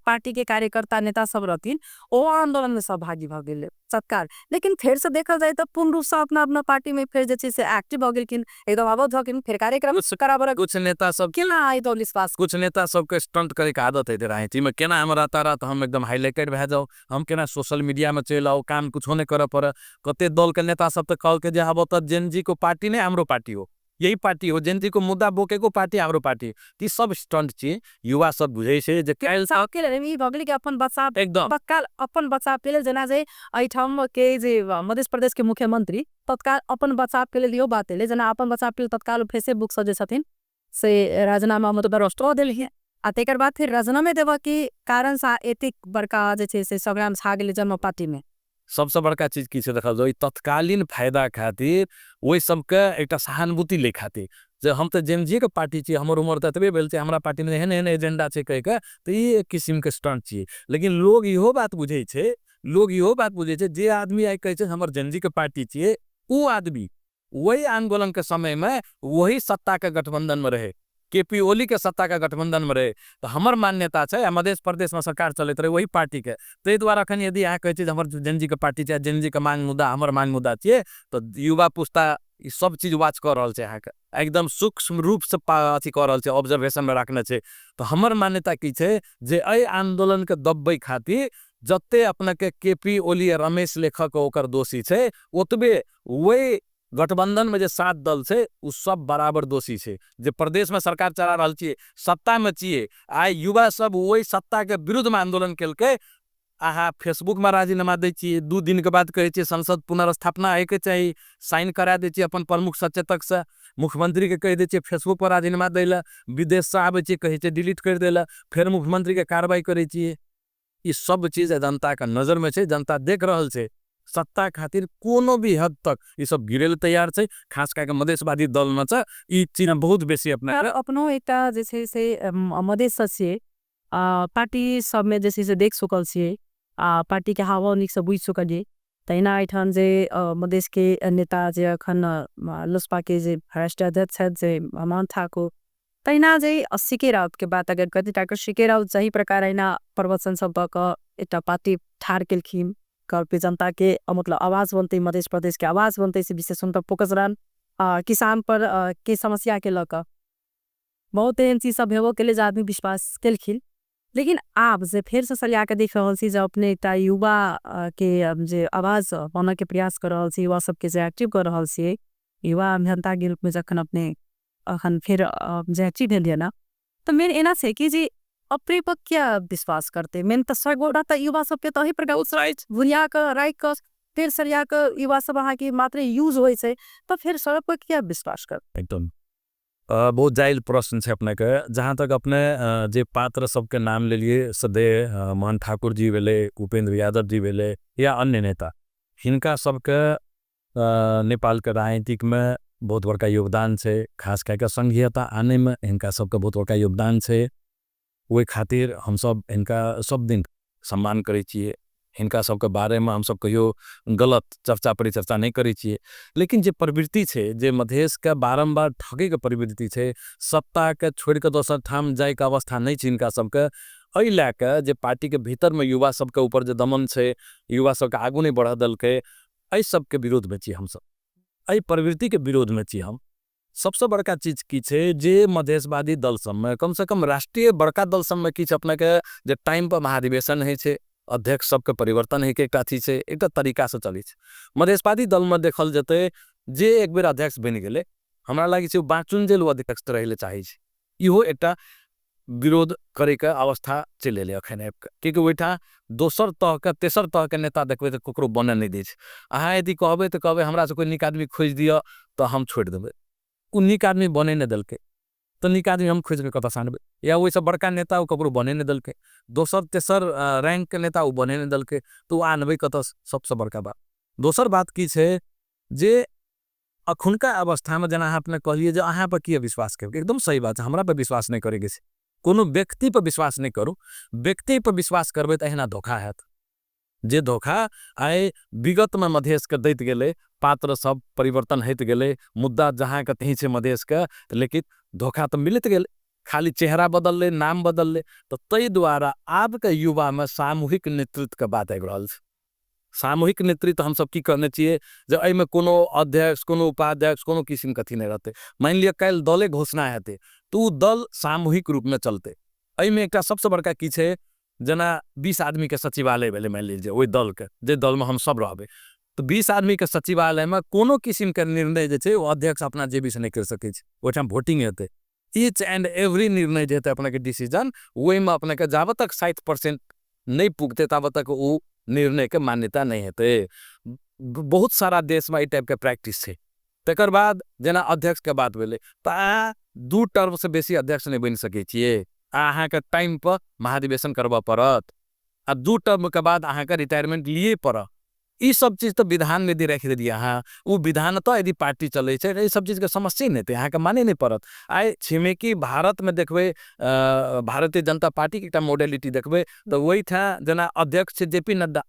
पार्टी के कार्यकर्ता नेता सब रहथिन ओ आंदोलन में सहभागी भऽ गेलै तत्काल, लेकिन फेर से देखल जाय तऽ पूर्ण रूप से अपना अपना पार्टी में फेर जे छै से एक्टिव भऽ गेलखिन, एकदम आबद्ध भऽ गेलखिन, फेर कार्यक्रम कराबऽ कुछ नेता सब केना आइ तो विश्वास कुछ नेता सबके स्टंट करे के आदत है राजनीति में, केना हम रातारात हम एकदम हाईलाइटेड भए जाउ, हम केना सोशल मीडिया में चलि आउ, काम कुछो नहि करऽ पड़े। कते दल के नेता सब तऽ कहलकै जे आब ओतऽ जेनजी को पार्टी नहि हमरो पार्टी हो। यही पार्टी हो, जेनजी को मुद्दा बोकेको पार्टी हाम्रो पार्टी। ती सब स्टंट छी, युवा सब बुझै छै जे काल्हि के लेल ई भऽ गेलै कि अपन बचाव एकदम तत्काल अपन बचाव के लेल, जेना जे एहिठाम के जे मध्य प्रदेश के मुख्यमंत्री तत्काल अपन बचाव के लेल इहो बात एलै, जेना अपन बचाव के लेल तत्काल फेसबुक से जे छथिन से राजीनामा मतलब कऽ देलखिन, आ तकर बाद फेर राजीनामे देबऽ के कारण से एतेक बड़का जे छै से संग्राम छा गेलै जन्म पार्टी में। सबसँ बड़का चीज की छै देखल जाउ, ई तत्कालीन फायदा खातिर ओहि सबके एकटा सहानुभूति लै खातिर जे हम तऽ जेनजी के पार्टी छी, हमर उम्र तऽ एतबे भेल छै, हमरा पार्टी में एहन एहन एजेंडा छै कहि के, तऽ ई एक किसिम के स्टंट छियै। लेकिन लोग इहो बात बुझै छै, लोग इहो बात बुझै छै, जे आदमी आइ कहै छै हमर जेनजी के पार्टी छियै, उ आदमी वही आंदोलन के समय में वही सत्ता के गठबंधन में रहे, केपी ओली के सत्ता के गठबंधन में रहे। तऽ हमर मान्यता छै, आ मध्य प्रदेश में सरकार चलैत रहे वही पार्टी के, ताहि दुआरे अखन यदि अहाँ कहै छी जे हमर जेनजी के पार्टी छै, जेनजी के मांग मुद्दा हमर मांग मुद्दा छियै, तऽ युवा पुस्ता ई सब चीज वाच कऽ रहल छै अहाँके, एकदम सूक्ष्म रूप से अथी कऽ रहल छै, ऑब्जर्वेशन में राखने छै। तऽ हमर मान्यता की छै जे एहि आंदोलन के दबबै खातिर जते अपना के केपी ओली आ रमेश लेखक ओकर दोषी छै, ओतबे वही गठबंधन में जे 7 दल छै उ सब बराबर दोषी छै। जे प्रदेश में सरकार चला रहल छियै, सत्ता में छियै, आइ युवा सब वही सत्ता के विरुद्ध में आंदोलन केलकै, अहाँ फेसबुक में राजीनामा दै छियै, 2 दिन के बाद कहै छियै संसद पुनर्स्थापना होइके चाही, साइन करा दै छियै अपन प्रमुख सचेतक से, मुख्यमंत्री के कहि दै छियै फेसबुक पर राजीनामा दै लए, विदेश से आबै छियै कहै छियै डिलीट करि दै लए, फेर मुख्यमंत्री के कार्रवाई करै छियै। ई सब चीज जनता के नजर में छै, जनता देख रहल छै। सत्ता खातिर कोनो भी हद तक ई सब गिरे ले तैयार छै, खास कए के मधेशवादी दल में छै ई चीज बहुत बेसी अपना आर अपनो एकटा जे छै से मधेश से छियै, पार्टी सब में जे छै से देख चुकल छियै, पार्टी के हाव नीक से बुझि चुकलियै। तहिना एहिठाम जे मधेश के नेता जे अखन लोजपा के जे राष्ट्रीय अध्यक्ष छथि जे मोहन ठाकुर, तहिना जे सीके राउत के बात अगर करी, डाक्टर सीके राउत जाहि प्रकार एहिना प्रवचन सब दऽ कऽ एकटा पार्टी ठाढ़ केलखिन, कहलकै जनता के मतलब आवाज बनतै, मधेश प्रदेश के आवाज बनतै, से विशेष हुनकर फोकस रहन किसान पर के समस्या के लऽ कऽ। बहुत एहन चीज सब भेबो केलै जे आदमी विश्वास केलखिन। लेकिन आब जे फेर से सरिया के देख रहल छी जे अपने एकटा युवा के जे आवाज बनऽ के प्रयास कर रहल छी, युवा सबके जे एक्टिव कर रहल छी, युवा अभियंता के रूप में जखन अपने अखन फेर जे एक्टिव भेलियै ना, तऽ मेन एना छै कि जे अपने पर क्या विश्वास करते, मेन तऽ सगोड़ा तऽ युवा सबके तऽ एही प्रकार भुलिया कऽ राखि कऽ फेर सरिया कऽ युवा सब अहाँके मात्र यूज होइ छै, तऽ फेर सड़क पर किया विश्वास करते। एकदम बहुत जायज प्रश्न छै अपने के। जहाँ तक अपने जे पात्र सबके नाम लेलिए, सदैव मोहन ठाकुर जी भेले, उपेंद्र यादव जी भेले या अन्य नेता, हिनका सबके नेपाल के राजनीतिक में बहुत बड़का योगदान छै, खास कए के संघीयता आने में हिनका सबके बहुत बड़का योगदान छै। ओहि खातिर हम सब हिनका सब दिन सम्मान करै छियै, हिनका सबके बारे में हम सब कहियो गलत चर्चा परिचर्चा नहीं करै छियै। लेकिन जे प्रवृत्ति छै, जे मधेश के बारम्बार ठगे के प्रवृत्ति छै, सत्ता के छोड़ के दोसर ठाम जाय के अवस्था नहीं छै हिनका सबके, एहि लए के जे पार्टी के भीतर में युवा सबके ऊपर जे दमन छै, युवा सबके आगू नहीं बढ़ा देलकै, एहि सबके विरोध में छी हम सब, एहि प्रवृत्ति के विरोध में छी हम। सबसे बड़का चीज की छै जे मधेशवादी दल सब में, कम से कम राष्ट्रीय बड़का दल सब में की छै अपने के जे टाइम पर महाधिवेशन होइ छै, अध्यक्ष सबके परिवर्तन होइके एकटा अथी छै, एकटा तरीका से चलै छै। मधेशवादी दल में देखल जेतै जे एक बेर अध्यक्ष बनि गेलै, हमरा लागै छै ओ बाँचुन जेल ओ अध्यक्ष रहै लए चाहै छै, इहो एकटा विरोध करैके अवस्था चलि एलै अखन आबिके। कियाकि ओहिठाम दोसर तहके तेसर तहके नेता देखबै तऽ ककरो बनऽ नहि दै छै। अहाँ यदि कहबै तऽ कहबै हमरा से कोइ नीक आदमी खोजि दिअ तऽ हम छोड़ि देबै, ओ नीक आदमी बने नहि देलकै तऽ नीक आदमी हम खोजिके कतऽसँ आनबै, या ओहिसँ बड़का नेता ओ ककरो बने नहि देलकै, दोसर तेसर रैंक के नेता ओ बने नहि देलकै तऽ ओ आनबै कतऽसँ। सबसँ बड़का बात। दोसर बात की छै जे अखुनका अवस्थामे जेना अहाँ अपने कहलियै जे अहाँ पर किया विश्वास करबै, एकदम सही बात छै, हमरा पर विश्वास नहि करैके छै, कोनो व्यक्ति पर विश्वास नहि करू, व्यक्ति पर विश्वास करबै तऽ एहिना धोखा हैत। जे धोखा आइ विगतमे मधेशके दैत गेलै, पात्र सब परिवर्तन होइत गेलै, मुद्दा जहाँ के तहीं छै मधेशके, लेकिन धोखा तऽ मिलैत गेलै, खाली चेहरा बदललै, नाम बदललै। तऽ ताहि दुआरे आबके युवामे सामूहिक नेतृत्वके बात आबि रहल छै। सामूहिक नेतृत्व हमसब की कहने छियै जे एहिमे कोनो अध्यक्ष, कोनो उपाध्यक्ष, कोनो किसिमके अथी नहि रहतै। मानि लिअ काल्हि दले घोषणा हेतै तऽ ओ दल सामूहिक रूपमे चलतै। एहिमे एकटा सबसँ बड़का की छै, जेना 20 आदमीके सचिवालय भेलै मानि लिअ जे ओहि दलके, जे दलमे हम सब रहबै, तऽ 20 आदमीके सचिवालयमे कोनो किसिमके निर्णय जे छै ओ अध्यक्ष अपना जेबीसँ नहि करि सकै छै, ओहिठाम वोटिंग हेतै। ईच एंड एवरी निर्णय जे हेतै अपनेके डिसीजन, ओहिमे अपनेके जाबत तक 60% नहि पुगतै ताबत तक ओ निर्णयके मान्यता नहि हेतै। बहुत सारा देशमे एहि टाइपके प्रैक्टिस छै। तकर बाद जेना अध्यक्षके बात भेलै तऽ अहाँ 2 टर्मसँ बेसी अध्यक्ष नहि बनि सकै छियै, आ अहाँके टाइम पर महाधिवेशन करबऽ पड़त, आ 2 टर्मके बाद अहाँके रिटायरमेंट लिए पड़त। ई सब चीज तऽ विधानमे यदि राखि देलियै अहाँ, ओ विधान तऽ यदि पार्टी चलै छै एहि सब चीजके समस्ये नहि हेतै, अहाँके माने नहि पड़त। आइ छिमेकी भारतमे देखबै, भारतीय जनता पार्टीके एकटा मोडेलिटी देखबै तऽ ओहिठाम जेना अध्यक्ष छै जे पी नड्डा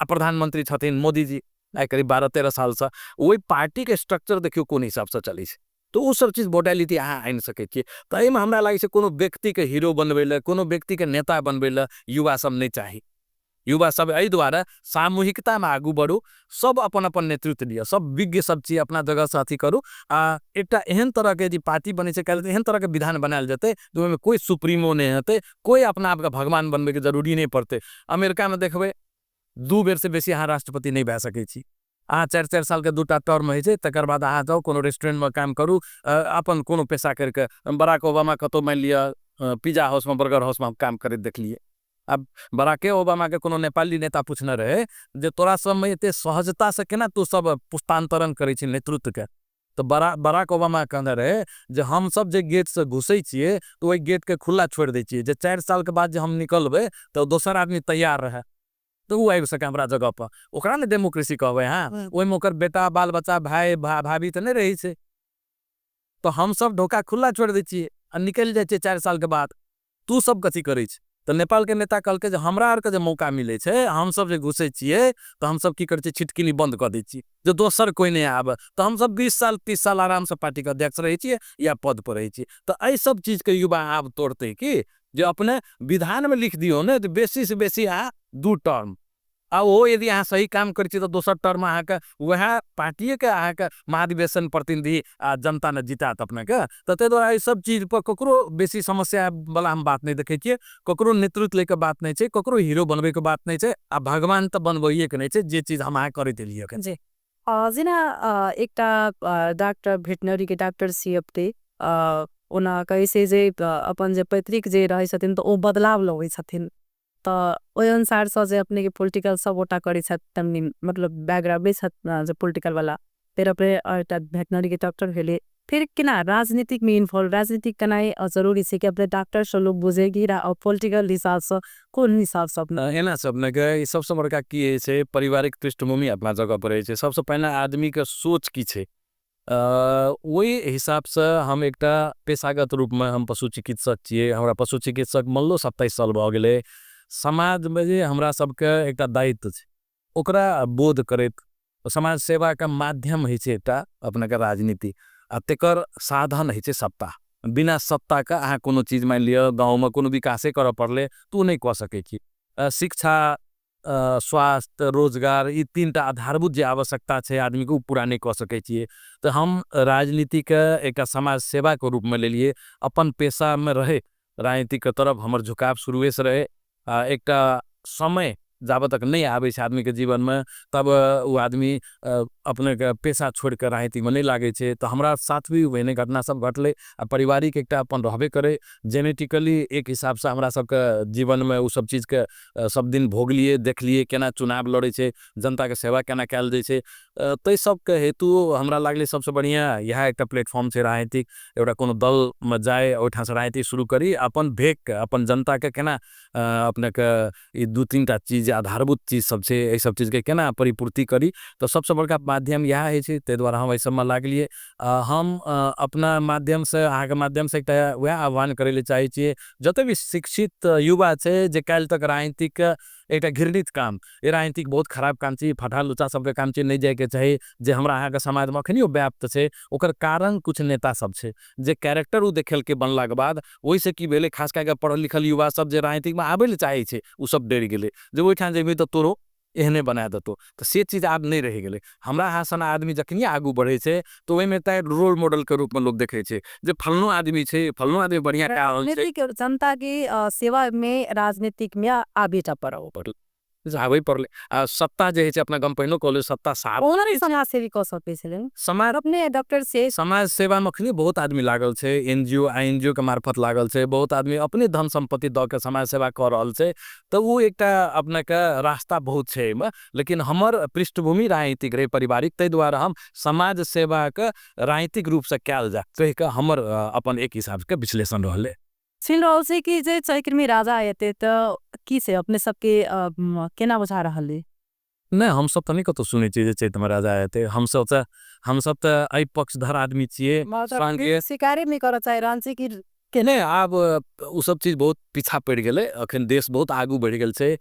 आ प्रधानमंत्री छथिन मोदीजी, आइ करीब 12-13 सालसँ ओहि पार्टीके स्ट्रक्चर देखियौ कोन हिसाबसँ चलै छै। तऽ ओ सब चीज मोडेलिटी अहाँ आनि सकै छियै। तऽ एहिमे हमरा लागै छै कोनो व्यक्तिके हीरो बनबै लए, कोनो व्यक्तिके नेता बनबै लए युवा सब नहि चाही। युवा सब एहि दुआरे सामूहिकतामे आगू बढ़ू, सब अपन अपन नेतृत्व लिअ, सब विज्ञ सब छी अपना जगहसँ अथी करू। आ एकटा एहन तरहके यदि पार्टी बनै छै काल्हि, एहन तरहके विधान बनायल जेतै जे ओहिमे कोइ सुप्रीमो नहि हेतै, कोइ अपना आपके भगवान बनबैके जरूरी नहि पड़तै। अमेरिकामे देखबै 2 बेरसँ बेसी अहाँ राष्ट्रपति नहि भए सकै छी। अहाँ 4-4 सालके 2टा टर्म होइ छै, तकर बाद अहाँ जाउ कोनो रेस्टोरेंटमे काम करू, अपन कोनो पेशा करिके। बराक ओबामा कतहु मानि लिअ पिज्जा हाउसमे, बर्गर हाउसमे हम काम करैत देखलियै। आब बराके ओबामाके कोनो नेपाली नेता पूछने रहै जे तोरा सबमे एते सहजतासँ केना तू सब पुस्तांतरण करै छी नेतृत्वके, तऽ बराक ओबामा कहने रहै जे हमसब जे गेटसँ घुसै छियै तऽ ओहि गेटके खुला छोड़ि दै छियै, जे 4 सालके बाद जे हम निकलबै तऽ दोसर आदमी तैयार रहै तऽ ओ आबि सकै हमरा जगह पर। ओकरा ने डेमोक्रेसी कहबै अहाँ, ओहिमे ओकर बेटा बाल बच्चा भाय भाभी तऽ नहि रहै छै। तऽ हमसब ढोका खुला छोड़ि दै छियै आ निकलि जाइ छियै 4 सालके बाद, तू सब कथी करै छै? तऽ नेपालके नेता कहलकै जे हमरा आरके जे मौका मिलै छै, हमसब जे घुसै छियै तऽ हमसब की करै छियै, छिटकिनी बन्द कऽ दै छियै जे दोसर कोइ नहि आबे, तऽ हमसब 20 साल 30 साल आरामसँ पार्टीके अध्यक्ष रहै छियै या पद पर रहै छियै। तऽ एहि सब चीजके युवा आब तोड़तै की जे अपने विधानमे लिख दियौ ने जे बेसीसँ बेसी अहाँ 2 टर्म, आ ओहो यदि अहाँ सही काम करै छियै तऽ दोसर टर्म अहाँके वएह पार्टिएके अहाँके महाधिवेशन प्रतिनिधि आ जनता ने जितायत अपनेके। तऽ ताहि दुआरे एहि सब चीज पर ककरो बेसी समस्या वाला हम बात नहि देखै छियै, ककरो नेतृत्व लैके बात नहि छै, ककरो हीरो बनबैके बात नहि छै, आ भगवान तऽ बनबैएके नहि छै जे चीज हम अहाँ करैत एलियै एखन। जी। जेना एकटा डॉक्टर भेटनरीके डॉक्टर सी अपने ओना कहै छै जे अपन जे पैतृक जे रहै छथिन तऽ ओ बदलाव लबै छथिन, तऽ ओहि अनुसारसँ जे अपनेके पोलिटिकल सब गोटा करै छथि, मतलब बैकग्राउंडे छथि जे पोलिटिकल वाला, फेर अपने एकटा भेटनरीके डॉक्टर भेलै, फिर केना राजनीतिकमे इन्वॉल्व, राजनीतिक केनाइ जरूरी छै कि अपने डॉक्टरसँ लोक बुझे कि पोलिटिकल हिसाबसँ कोन हिसाबसँ अपने? एना सब अपनेके सबसँ बड़का की होइ छै, पारिवारिक पृष्ठभूमि अपना जगह पर रहै छै। सबसँ पहिने आदमीके सोच की छै, ओहि हिसाबसँ हम एकटा पेशागत रूपमे हम पशु चिकित्सक छियै। हमरा पशु चिकित्सक मनलो 27 साल भऽ गेलै। समाजमे जे हमरा सबके एकटा दायित्व छै ओकरा बोध करैत समाज सेवाके माध्यम होइ छै एकटा अपनेके राजनीति, आ तेकर साधन होइ छै सत्ता। बिना सत्ताके अहाँ कोनो चीज मानि लिअ गाँवमे कोनो विकासे करऽ पड़लै तऽ ओ नहि कऽ सकै छी। शिक्षा, स्वास्थ्य, रोजगार, ई 3टा आधारभूत जे आवश्यकता छै आदमीके ओ पूरा नहि कऽ सकै छियै। तऽ हम राजनीतिके एकटा समाज सेवाके रूपमे लेलियै, अपन पेशामे रहै राजनीतिके तरफ हमर झुकाव शुरुएसँ रहै। आ एकटा समय जाबत तक नहि आबै छै आदमीके जीवनमे तब ओ आदमी अपनेके पेशा छोड़िके राजनीतिमे नहि लागै छै। तऽ हमरा साथ भी ओहने घटना सब घटलै, आ पारिवारिक एकटा अपन रहबे करै, जेनेटिकली एक हिसाबसँ हमरा सबके जीवनमे ओ सब चीजके सब दिन भोगलियै, देखलियै केना चुनाव लड़ै छै, जनताके सेवा केना कयल जाइ छै। ताहि सबके हेतु हमरा लागलै सबसँ बढ़िआँ इएह एकटा प्लेटफॉर्म छै राजनीतिक, एउटा कोनो दलमे जाइ ओहिठामसँ राजनीति शुरू करी, अपन भेगके अपन जनताके केना अपनेके ई 2-3टा चीज आधारभूत चीज सब छै एहि सब चीजके केना परिपूर्ति करी, तऽ सबसँ बड़का माध्यम इएह होइ छै। ताहि दुआरे हम एहि सबमे लागलियै। हम अपना माध्यमसँ अहाँके माध्यमसँ एकटा वएह आह्वान करै लए चाहै छियै, जते भी शिक्षित युवा छै जे काल्हि तक राजनीतिक एकटा घृणित काम, ई राजनीतिक बहुत खराब काम छै, फटा लुचा सबके काम छै, नहि जाइके चाही, जे हमरा अहाँके समाजमे अखनियो व्याप्त छै, ओकर कारण कुछ नेता सब छै जे कैरेक्टर ओ देखेलकै बनलाके बाद, ओहिसँ की भेलै खास कए कऽ पढ़ल लिखल युवा सब जे राजनीतिकमे आबै लए चाहै छै ओ सब डरि गेलै जे ओहिठाम जेबही तऽ तोरो एहने बना देतौ, तऽ से चीज आब नहि रहि गेलै। हमरा अहाँ सन आदमी जखनिये आगू बढ़ै छै तऽ ओहिमे तऽ रोल मॉडलके रूपमे लोक देखै छै जे फल्नो आदमी छै, फल्नो आदमी बढ़िआँ कए रहल छै। राजनीतिक जनता के सेवा में राजनीतिक में आबे टा पड़ो। आबै पड़लै। आ सत्ता जे होइ छै, अपना गाम पहिनो कहलियै, सत्ता साफ ओना नहि समाज सेवी कऽ सकै छलै समाज अपने डॉक्टर से। समाज सेवामे अखनी बहुत आदमी लागल छै, N G O I N G O के मार्फत लागल छै, बहुत आदमी अपने धन सम्पत्ति दऽ के समाज सेवा कऽ रहल छै। तऽ ओ एकटा अपनेके रास्ता बहुत छै एहिमे। लेकिन हमर पृष्ठभूमि राजनीतिक रहै, पारिवारिक, ताहि दुआरे हम समाज सेवाके राजनीतिक रूपसँ कयल जाय कहि कऽ हमर अपन एक हिसाबके विश्लेषण रहलै। सुनि रहल छी कि जे चैत्रमे राजा एतै तऽ की छै अपने सबके केना बुझा रहल अइ? नहि, हमसब तऽ नहि कतहु सुनै छियै जे चैतमे राजा एतै। हमसब तऽ एहि पक्षधर आदमी छियै। स्वीकारे नहि करऽ चाहि रहल छी कि नहि, आब ओ सब चीज बहुत पीछा पड़ि गेलै। अखन देश बहुत आगू बढ़ि गेल छै।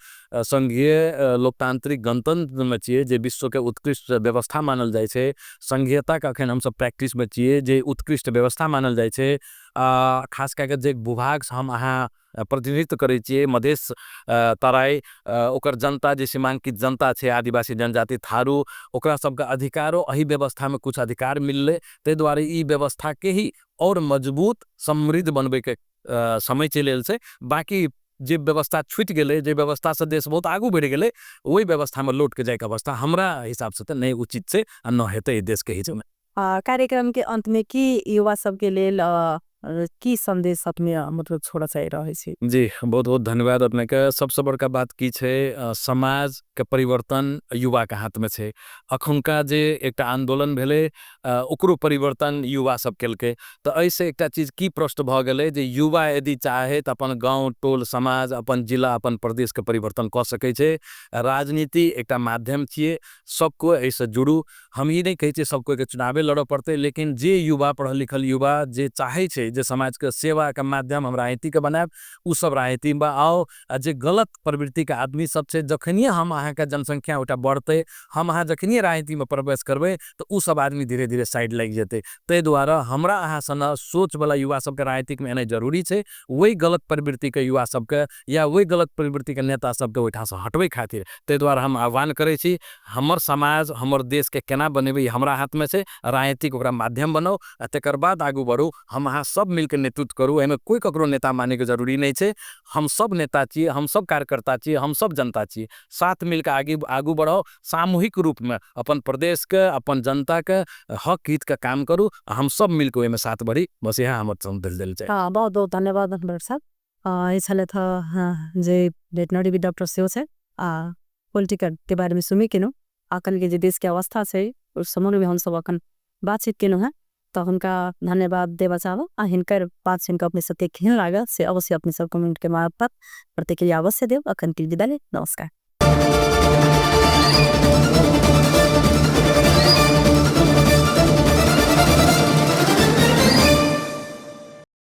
संघीय लोकतांत्रिक गणतंत्रमे छियै, जे विश्वके उत्कृष्ट व्यवस्था मानल जाइ छै। संघीयताके अखन हमसब प्रैक्टिसमे छियै, जे उत्कृष्ट व्यवस्था मानल जाइ छै। खास कए कऽ जे भूभागसँ हम अहाँ प्रतिनिधित्व करै छियै, मधेश तराई, ओकर जनता जे सीमांकित जनता छै, आदिवासी जनजाति थारू, ओकरा सबके अधिकारो एहि व्यवस्थामे कुछ अधिकार मिललै। ताहि दुआरे ई व्यवस्थाके ही आओर मजबूत समृद्ध बनबैके समय चलि आयल छै। बाकी जे व्यवस्था छुटि गेलै, जे व्यवस्थासँ देश बहुत आगू बढ़ि गेलै, ओहि व्यवस्थामे लौटके जाइके अवस्था हमरा हिसाबसँ तऽ नहि उचित छै आ न हेतै एहि देशके हितमे। कार्यक्रमके अन्तमे की युवा सबके लेल की संदेश अपने मतलब छोड़ऽ चाहि रहल छी? जी, बहुत बहुत धन्यवाद अपनेके। सबसँ बड़का बात की छै, समाजके परिवर्तन युवाके हाथमे छै। अखुनका जे एकटा आन्दोलन भेलै, ओकरो परिवर्तन युवा सब केलकै। तऽ एहिसँ एकटा चीज की प्रश्न भऽ गेलै जे युवा यदि चाहे तऽ अपन गाँव, टोल, समाज, अपन जिला, अपन प्रदेशके परिवर्तन कऽ सकै छै। राजनीति एकटा माध्यम छियै, सब कोइ एहिसँ जुड़ू। हम ई नहि कहै छियै सब कोइके चुनावे लड़ऽ पड़तै, लेकिन जे युवा पढ़ल लिखल युवा जे चाहै छै जे समाजके सेवाके माध्यम हम राजनीतिके बनायब, ओ सब राजनीतिमे आउ। आ जे गलत प्रवृत्तिके आदमी सब छै, जखनिये हम अहाँके जनसंख्या ओहिठाम बढ़तै, हम अहाँ जखनिये राजनीतिमे प्रवेश करबै, तऽ ओ सब आदमी धीरे धीरे साइड लागि जेतै। ताहि दुआरे हमरा अहाँ सन सोचवला युवा सबके राजनीतिमे एनाइ जरूरी छै। ओहि गलत प्रवृत्तिके युवा सबके या ओहि गलत प्रवृत्तिके नेता सबके ओहिठामसँ हटबै खातिर ताहि दुआरे हम आह्वान करै छी। हमर समाज, हमर देशके केना बनेबै हमरा हाथमे छै। राजनीतिक ओकरा माध्यम बनाउ आ तकर बाद आगू बढ़ू। हम अहाँ सब मिलके नेतृत्व करू, एहिमे कोइ ककरो नेता मानैके जरूरी नहि छै। हम सब नेता छियै, हम सब कार्यकर्ता छियै, हम सब जनता छियै। साथ मिलके आगू बढ़ाउ, सामूहिक रूपमे अपन प्रदेशके, अपन जनताके हक हितके काम करू, हम सब मिलके ओहिमे साथ बढ़ी। बस इएह हमर संदेश देल जाय। हाँ, बहुत बहुत धन्यवाद डॉक्टर साहब। ई छलथि जे वेटनरी भी डॉक्टर सेहो छै आ पॉलिटिकल के बारे में सुनबे केलहुँ। अखन के जे देश के अवस्था छै ओहि सम्बन्ध में हमसब अखन बातचीत केलहुँ हेँ, तऽ हुनका धन्यवाद देबऽ चाहब आ हिनकर बात सुनि कऽ अपने सबके केहन लागल से अवश्य अपने सब कमेंट के मार्फत प्रतिक्रिया अवश्य देब। अखन के विदा ले, नमस्कार।